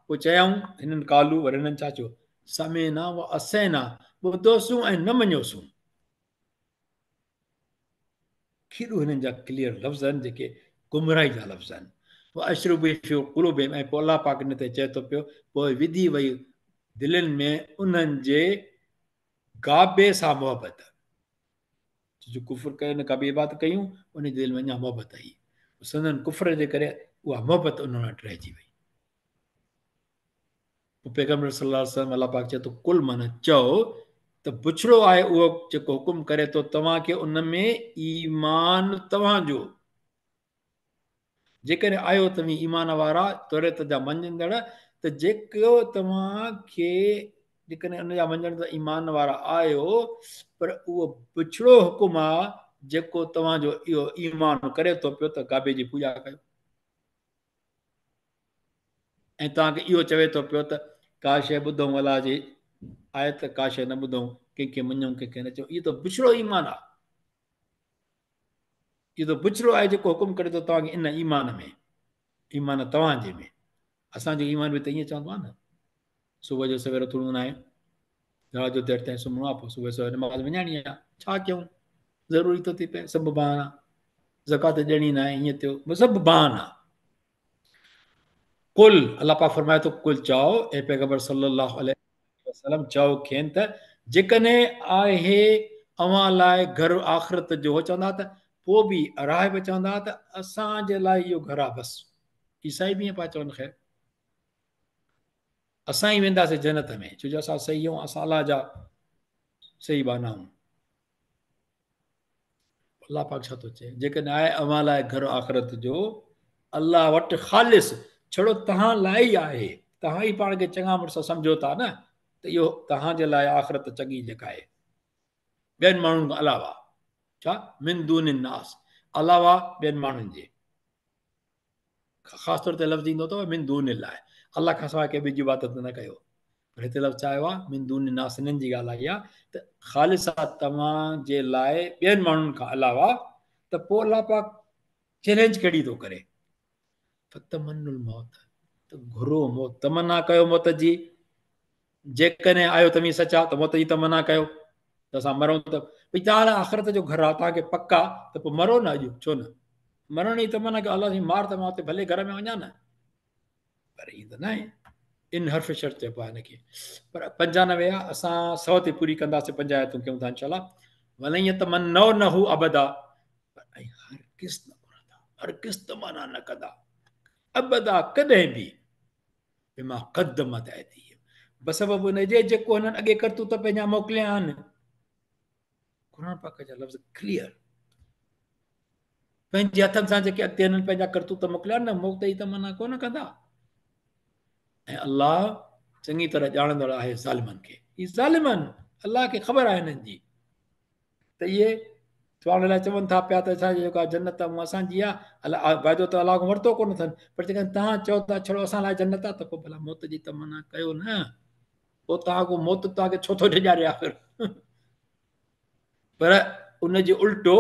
پوء چيائون هنن قالو، وري هنن ڇا چيو؟ سمعنا وعصينا، ٻڌوسون ۽ نه مڃيوسون. ڪيڏو هنن جا ڪليئر لفظ آهن جيڪي گمراهي جا لفظ آهن. واشربوا في قلوبهم، ۽ پوء الله پاڪ ان تي چئي ٿو پيو پوء وڌي وئي دلين ۾ انهن جي گابي سان محبت، جو ڪفر ڪيو نه گابي عبادت ڪيون ان جي دل ۾ اڃا محبت آئي، سندن ڪفر جي ڪري اها محبت انهن وٽ رهجي وئي. پوء پيغمبر صلي الله عليه وسلم الله پاڪ چئي ٿو قل معنيٰ چئو ته بڇڙو آهي اهو جيڪو حڪم ڪري ٿو توهان کي ان ۾ ايمان توهان جو، جيڪڏهن آهيو توهين ايمان وارا توريت جا مڃيندڙ ته جيڪو توهان کي جيڪڏهن ان جا مڃيندڙ ايمان وارا آهيو پر اهو بڇڙو حڪم آ جيڪو توهان جو اهو ايمان ڪري ٿو پيو ته گابي جي پوڄا ڪيو. ۽ توهان کي اهو چوي ٿو پيو ته ڪا شيء ٻڌون الله جي آيت، ڪا شيء نه ٻڌون، ڪنهن کي مڃون ڪنهن کي نه چئون، اهو ته بڇڙو ايمان آهي. اهو ته بڇڙو آهي جيڪو حڪم ڪري ٿو توهان کي ان ايمان ۾، ايمان توهان جي ۾. اسان جو ايمان به ته ائين چوندو آهي نه، صبح جو سوير اٿڻو ناهي، رات جو دير تائين سمهڻو آهي، پوء صبح سوير نماز وڃائڻي آهي، ڇا ڪيون، ضروري ٿو ٿي پئي، سڀ بهانا، زڪوات ڏيڻي ناهي، ائين ٿيو، سڀ بهانا. قل، الله پاڪ فرمائي ٿو، قل چئو اي پيغمبر صلي الله عليه وسلم چئو کين ته جيڪڏهن آهي اوهان لاء گهر آخرت جو، هو چوندا ته پوء به راهب چوندا ته اسان جي لاء اهو گهر آهي بس، عيسائي به ائين پيا چون، خير اسان ئي وينداسين جنت ۾ ڇو جو اسان صحيح آهيون، اسان الله جا صحيح ٻانها آهيون. الله پاڪ ڇا ٿو چئي؟ جيڪڏهن آهي اوهان لاء گهر آخرت جو الله وٽ خالص، ڇڙو توهان لاء ئي آهي، توهان ئي پاڻ کي چڱا مڙس سمجهو ٿا نه ته اهو توهان جي لاء آخرت چڱي جيڪا آهي ٻين ماڻهن کان علاوه ڇا من دون الناس علاوه ٻين ماڻهن جي خاص طور تي لفظ ايندو اٿو من دون الله الله کان سواء ڪنهن ٻي جي عبادت نه ڪيو پر هتي لفظ ڇا آيو آهي من دون الناس انهن جي ڳالهه آئي آهي ته خالص آهي توهان جي لاء ٻين ماڻهن کان علاوه ته پوء الله پاڪ چئلينج ڪهڙي ٿو ڪري فتمنوا الموت ته گهرو موت تمنا ڪيو موت جي جيڪڏهن آيو توهين سچا ته موت جي تمنا ڪيو ته اسان مرون ته ڀئي توهان لاء آخرت جو گهر آهي توهان کي پڪ آهي ته پوء مرو نه اڄ ڇو نه مرڻ جي تمنا ڪيو الله سائين مار ته مان اتي ڀلي گهر ۾ وڃان نه پر ائين ته ناهي ان حرف شرط چئبو آهي هن کي پر 95 آ اسان 100 تي پوري ڪنداسين پنج آيتون ڪيون ٿا انشاء الله ولن يتمنونه ابدا ۽ هرگز نه گهرندا هرگز تمنا نه ڪندا ابدا ڪڏهن به بما قدمت ايديهم بسبب ان جي جيڪو هنن اڳي ڪرتوت پنهنجا موڪليا آهن قرآن پاڪ جا لفظ ڪليئر پنهنجي هٿن سان جيڪي اڳتي هنن پنهنجا ڪرتوت موڪليا نه موت جي تمنا ڪونه ڪندا ۽ الله چڱي طرح ڄاڻندڙ آهي ظالمن کي هي ظالم آهن الله کي خبر آهي هنن جي ته اهي چوڻ لاء چون ٿا پيا ته اسان جي جيڪا جنت آهي اها اسان جي آهي الله وعدو ته الله کان ورتو ڪونه اٿن پر جيڪڏهن توهان چئو ٿا ڇڙو اسان لاء جنت آهي ته پوء ڀلا موت جي تمنا ڪيو نه پوء توهان کان موت توهان کي ڇو ٿو ڊيڄاري آخر پر ان جي الٽو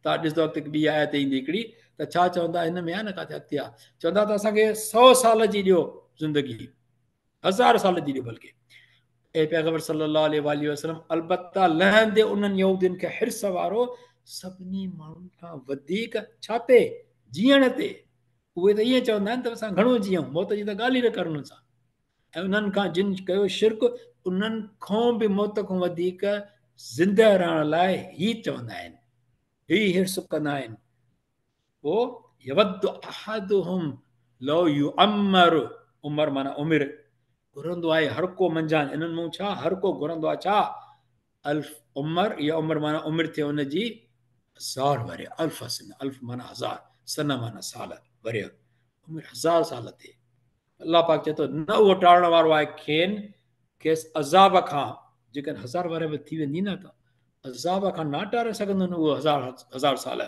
توهان ڏسندو اڳتي ٻي آيت ايندي هڪڙي ته ڇا چوندا هن ۾ آهي نه ڪاٿي اڳتي آهي چوندا ته اسان کي سو سال جي ڏيو زندگي هزار سال جي ڏيو بلڪه اي پيغمبر صلي الله عليه واله وسلم البته لهندي انهن يهودين کي حرص وارو سڀني ماڻهن کان وڌيڪ ڇا تي جيئڻ تي اهي ته ائين چوندا آهن ته اسان گهڻو جيئون موت جي ته ڳالهه ئي نه ڪرن انهن سان ۽ انهن کان جن ڪيو شرڪ انهن کان به موت کان وڌيڪ زنده رهڻ لاء هي چوندا آهن هي حرص ڪندا آهن پوء يود احدهم لو يعمر عمر معنيٰ عمر گهرندو آهي هر ڪو منجهان انهن مون ڇا هر ڪو گهرندو آهي ڇا الف عمر يا عمر معنيٰ عمر ٿئي ان جي هزار ورهيه الف سنه الف معنيٰ هزار سنه معنيٰ سال ورهيه عمر هزار سال ٿئي الله پاڪ چئي ٿو نه اهو ٽارڻ وارو آهي کين کيس عذاب کان جيڪڏهن هزار ورهيه به ٿي ويندي نه ته عذاب کان نه ٽاري سگهندن اهو هزار هزار سال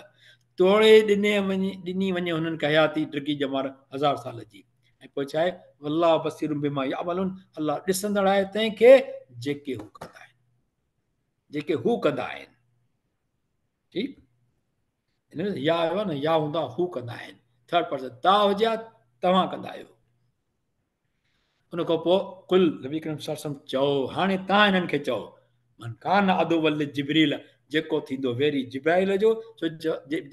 توڙي ڏني وڃي ڏني وڃي هنن کي حياتي ڊگهي ڄمار هزار سال جي ۽ پوء ڇا آهي والله بصير بما يعملون الله ڏسندڙ آهي تنهن کي جيڪي هو ڪندا آهن جيڪي هو ڪندا آهن ٺيڪ ان ۾ يا آيو نه يا هوندا هو ڪندا آهن ٿرڊ پرسن تا هجي توهان ڪندا آهيو ان کان پوء قل نبي ڪريم صلي الله عليه وسلم چئو هاڻي توهان انهن کي چئو من ڪان عدوا لجبريل جيڪو ٿيندو ويري جبرائيل جو سو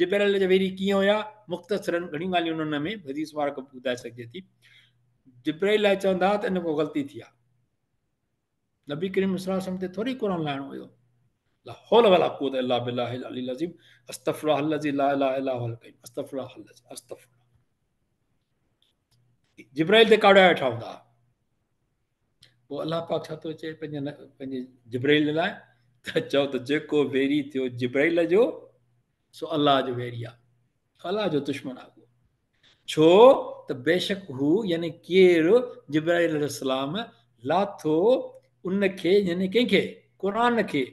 جبرائيل جا ويري ڪيئن هيا مختصرا گهڻيون ڳالهيون انهن ۾ حديث مبارڪ ٻڌائي سگهجي ٿي جبرائيل لاء چوندا ته ان کان غلطي ٿي آ نبي ڪريم صلي الله عليه وسلم تي ٿوري قرآن لاهڻو هيو لا حول ولا قوت الا بالله العلي العظيم استغفر الله الذي لا اله الا هو القيوم استغفر الله الذي استغفر الله جبرائيل تي ڪاڙيا ويٺا هوندا پوء الله پاڪ ڇا ٿو چئي پنهنجي پنهنجي جبرائيل لاء ته چئو ته جيڪو ويري ٿيو جبرائيل جو سو الله جو ويري آ الله جو دشمن آ ڇو ته بيشڪ هو يعني ڪير جبرائيل عليه السلام لاٿو ان کي يعني ڪنهن کي قرآن کي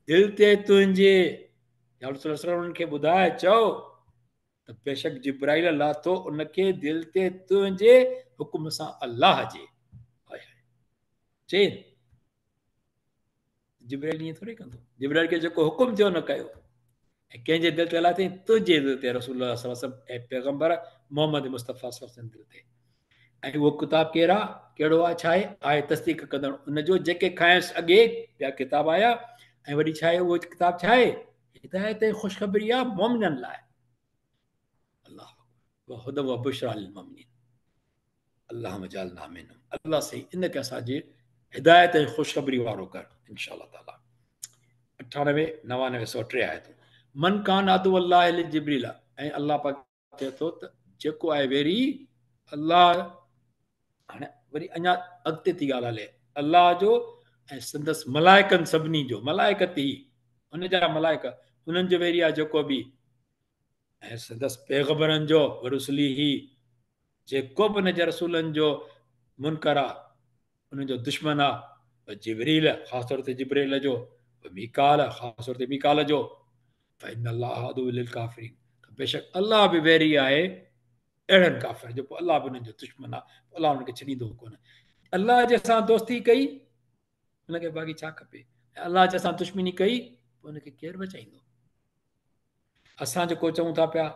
دل تي تنهنجي يا رسول الله صلي الله کي ٻڌاء چئو ته بيشڪ جبرائيل لاٿو ان کي دل تي تنهنجي حڪم سان الله جي چئي جبرائيل ائين ٿوري ڪندو جبرائيل کي جيڪو حڪم ٿيو نه ڪيو ۽ ڪنهن جي دل تي لاٿي تنهنجي دل تي رسول الله صلي الله عليه وسلم اي پيغمبر محمد مصطفيٰ صلي الله عليه وسلم دل تي ۽ اهو ڪتاب ڪير آ ڪهڙو آ ڇا آهي آهي تصديق ڪندڙ ان جو جيڪي کانئس اڳي ٻيا ڪتاب آيا ۽ وري ڇا آهي اهو ڪتاب ڇا آهي هدايت ۽ خوشخبري آ مؤمنن لاء الله وهدى وبشرى للمؤمنين اللهم اجعلنا منهم الله سائين ان کي اسان جي هدايت ۽ خوشخبري وارو ڪر ان شاء الله تعالي 98 99 103 آيتون من ڪان عدو الله لجبريل ۽ الله پاڪ چئي ٿو ته جيڪو آهي ويري الله هاڻي وري اڃا اڳتي ٿي ڳالهه هلي الله جو ۽ سندس ملائڪن سڀني جو ملائڪت هي ان جا ملائڪ انهن جو ويري آهي جيڪو به ۽ سندس پيغمبرن جو ورسلي هي جيڪو به ان جي رسولن جو منڪر آ، انهن جو دشمن آ، جبريل خاص طور تي جبريل جو، ميڪال خاص طور تي ميڪال جو، فإن الله عدو للڪافرين ته بيشڪ الله به ويري آهي اهڙن ڪافر جو، پوء الله به انهن جو دشمن آ، پوء الله انهن کي ڇڏيندو ڪونه. الله جنهن سان دوستي ڪئي ان کي باقي ڇا کپي، ۽ الله جنهن سان دشمني ڪئي پوء ان کي ڪير بچائيندو؟ اسان جيڪو چئون ٿا پيا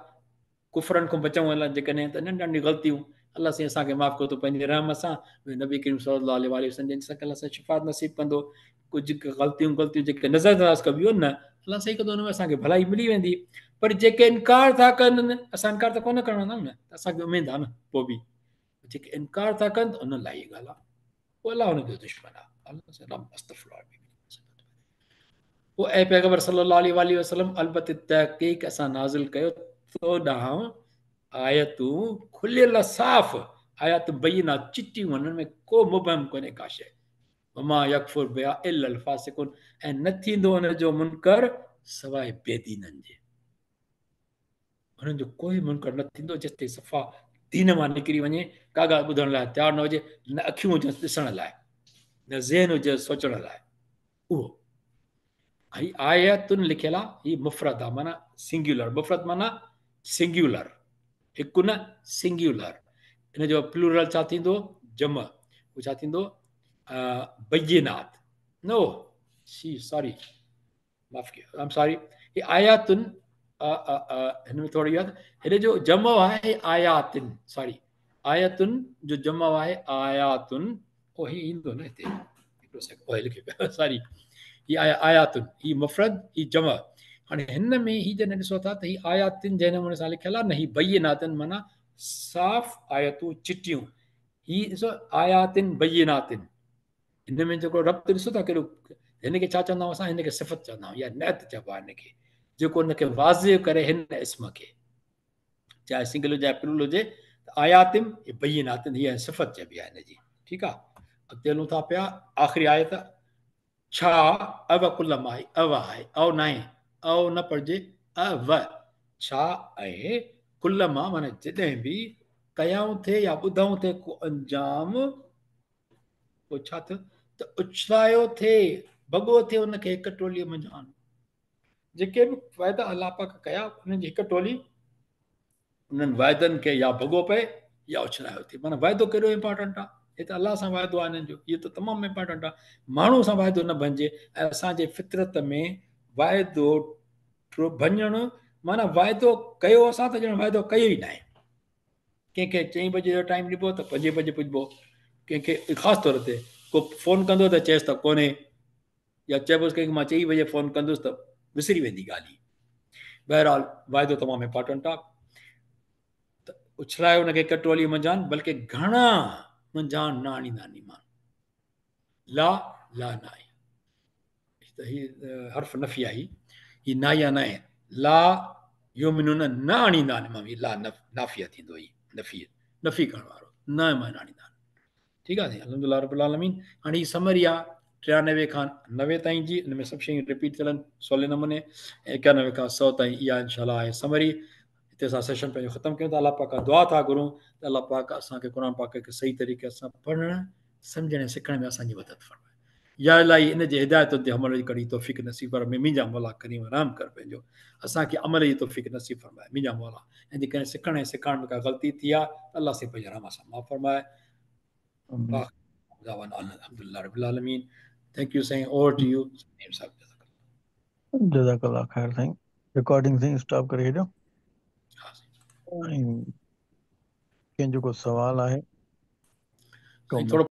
ڪفرن کان بچون الله جيڪڏهن ته ننڍي ننڍي غلطيون الله سائين اسان کي معاف ڪندو پنهنجي رحم سان، نبي ڪريم صلي الله عليه واٰله وسلم جن سان الله سائين شفاعت نصيب ڪندو. ڪجهه غلطيون غلطيون جيڪي نظر انداز ڪبيون آهن نه الله سائين ڪندو ان ۾ اسان کي ڀلائي ملي ويندي، پر جيڪي انڪار ٿا ڪن اسان انڪار ته ڪونه ڪرڻا نه، اسان کي اميد آهي نه، پوء به جيڪي انڪار ٿا ڪن ته انهن لاء اها ڳالهه آهي، پوء الله انهن جو دشمن آهي. الله سلام استغفر الله. پوء اي پيغمبر صلي الله عليه واٰله وسلم البته تحقيق اسان نازل ڪيو تو ڏانهن آيتون کليل صاف، آيات بينات چٽيون، انهن ۾ ڪو مبهم ڪونهي ڪا شيء. وما يڪفر بها الا الفاسقون ۽ نه ٿيندو ان جو منڪر سواء بي دينن جي. انهن جو ڪوئي منڪر نه ٿيندو جيستائين صفا دين مان نڪري وڃي، ڪا ڳالهه ٻڌڻ لاء تيار نه هجي، نه اکيون هجنس ڏسڻ لاء، نه ذهن هجيس سوچڻ لاء. اهو هي آيتن لکيل آ، هي مفرد آ معنيٰ سنگيولر، مفرد معنيٰ سنگيولر، هڪ نه سنگيولر، ان جو پلورل ڇا ٿيندو؟ جمع، اهو ڇا ٿيندو؟ بينات، نو سي سوري معاف ڪيو، آئم سوري، هي آياتن هن ۾ ٿوري آ، هن جو جمع آهي آياتن، سوري آيتن جو جمع آهي آياتن، او هي ايندو نه هتي هڪڙو سيڪنڊ، او هي لکي پيو سوري، هي آيا آياتن، هي مفرد هي جمع. هاڻي هن ۾ هي جڏهن ڏسو ٿا ته هي آياتن جنهن نموني سان لکيل آهي نه، هي بيناتن معنيٰ صاف آيتون چٽيون، هي ڏسو آياتن بيناتن، هن ۾ جيڪو ربط ڏسو ٿا ڪهڙو، هن کي ڇا چوندا آهيون اسان؟ هن کي صفت چوندا آهيون يا نعت چئبو آهي هن کي، جيڪو هن کي واضح ڪري هن اسم کي، چاهي سنگل هجي چاهي پلورل هجي، ته آياتن بيناتن هي صفت چئبي آهي هن جي. ٺيڪ آهي، اڳتي هلون ٿا پيا آخري آيت، ڇا او ڪلما آهي، او آهي او ناهي، او نه پڙهجي او، ڇا ۽ ڪلما معنيٰ جڏهن به ڪيائون ٿي يا ٻڌائون ٿي ڪو انجام، پوء ڇا ٿيو ته اڇلايو ٿي ڀڳو ٿي ان کي هڪ ٽوليء منجهان. جيڪي به وعدا الله پاڪ ڪيا انهن جي هڪ ٽولي انهن وعدن کي يا ڀڳو پئي يا اڇلايو ٿي. معنيٰ وعدو ڪيڏو امپارٽنٽ آهي، هي ته الله سان وعدو آهي انهن جو، اهو ته تمام امپارٽنٽ آهي، ماڻهو سان وعدو نه ڀڃجي. ۽ اسان جي فطرت ۾ وعدو ڀڃڻ معنيٰ وعدو ڪيو اسان ته ڄڻ وعدو ڪيو ئي ناهي. ڪنهن کي چئين بجي جو ٽائيم ڏبو ته پنجين بجي پڄبو، ڪنهن کي خاص طور تي ڪو فون ڪندو ته چئيس ته ڪونهي، يا چئبوس ڪنهن کي مان چئين بجي فون ڪندس ته وسري ويندي ڳالهه ئي. بهرحال واعدو تمام امپارٽنٽ آ ته اڇلائي ان کي ڪٽولي منجهان، بلڪه گهڻا منجهان نه آڻيندا آهن ايمان. لا لا ناهي ته هي حرف نفي آهي، هي ناهي ناهي، لا يؤمنون نه آڻيندا آهن ايمان، هي لا نافيه ٿيندو، هي نفي نفي ڪرڻ وارو، نه ايمان آڻيندا آهن. ٺيڪ آهي سائين، الحمدلله رب العالمين. هاڻي هي سمري آ 93 کان 90 تائين جي، ان ۾ سڀ شيون رپيٽ ٿيل آهن سولي نموني، ۽ 91 کان 100 تائين اها انشاء الله آهي سمري. هتي اسان سيشن پنهنجو ختم ڪيون ٿا. الله پاڪ کان دعا ٿا گهرون ته الله پاڪ اسان کي قرآن پاڪ کي صحيح طريقي سان پڙهڻ، سمجهڻ ۽ سکڻ ۾ اسان جي مدد فرمائي. يا الاهي ان جي هدايتن تي عمل جي ڪري توفيق نصيب فرمائي. منهنجا مولا ڪريم رحم ڪر پنهنجو، اسان کي عمل جي توفيق نصيب فرمائي. منهنجا مولا ۽ جيڪڏهن سکڻ ۽ سيکارڻ ۾ ڪا غلطي ٿي آهي ته الله سائين پنهنجي رحم سان معاف فرمائي. الحمدلله رب العالمين. Thank you سائين، اوور ٽو you Saleem صاحب. جزاڪ الله خير سائين. رڪارڊنگ سائين اسٽاپ ڪري ڇڏيو. ها سائين. ۽ ڪنهن جو ڪو سوال آهي؟ سائين ٿورو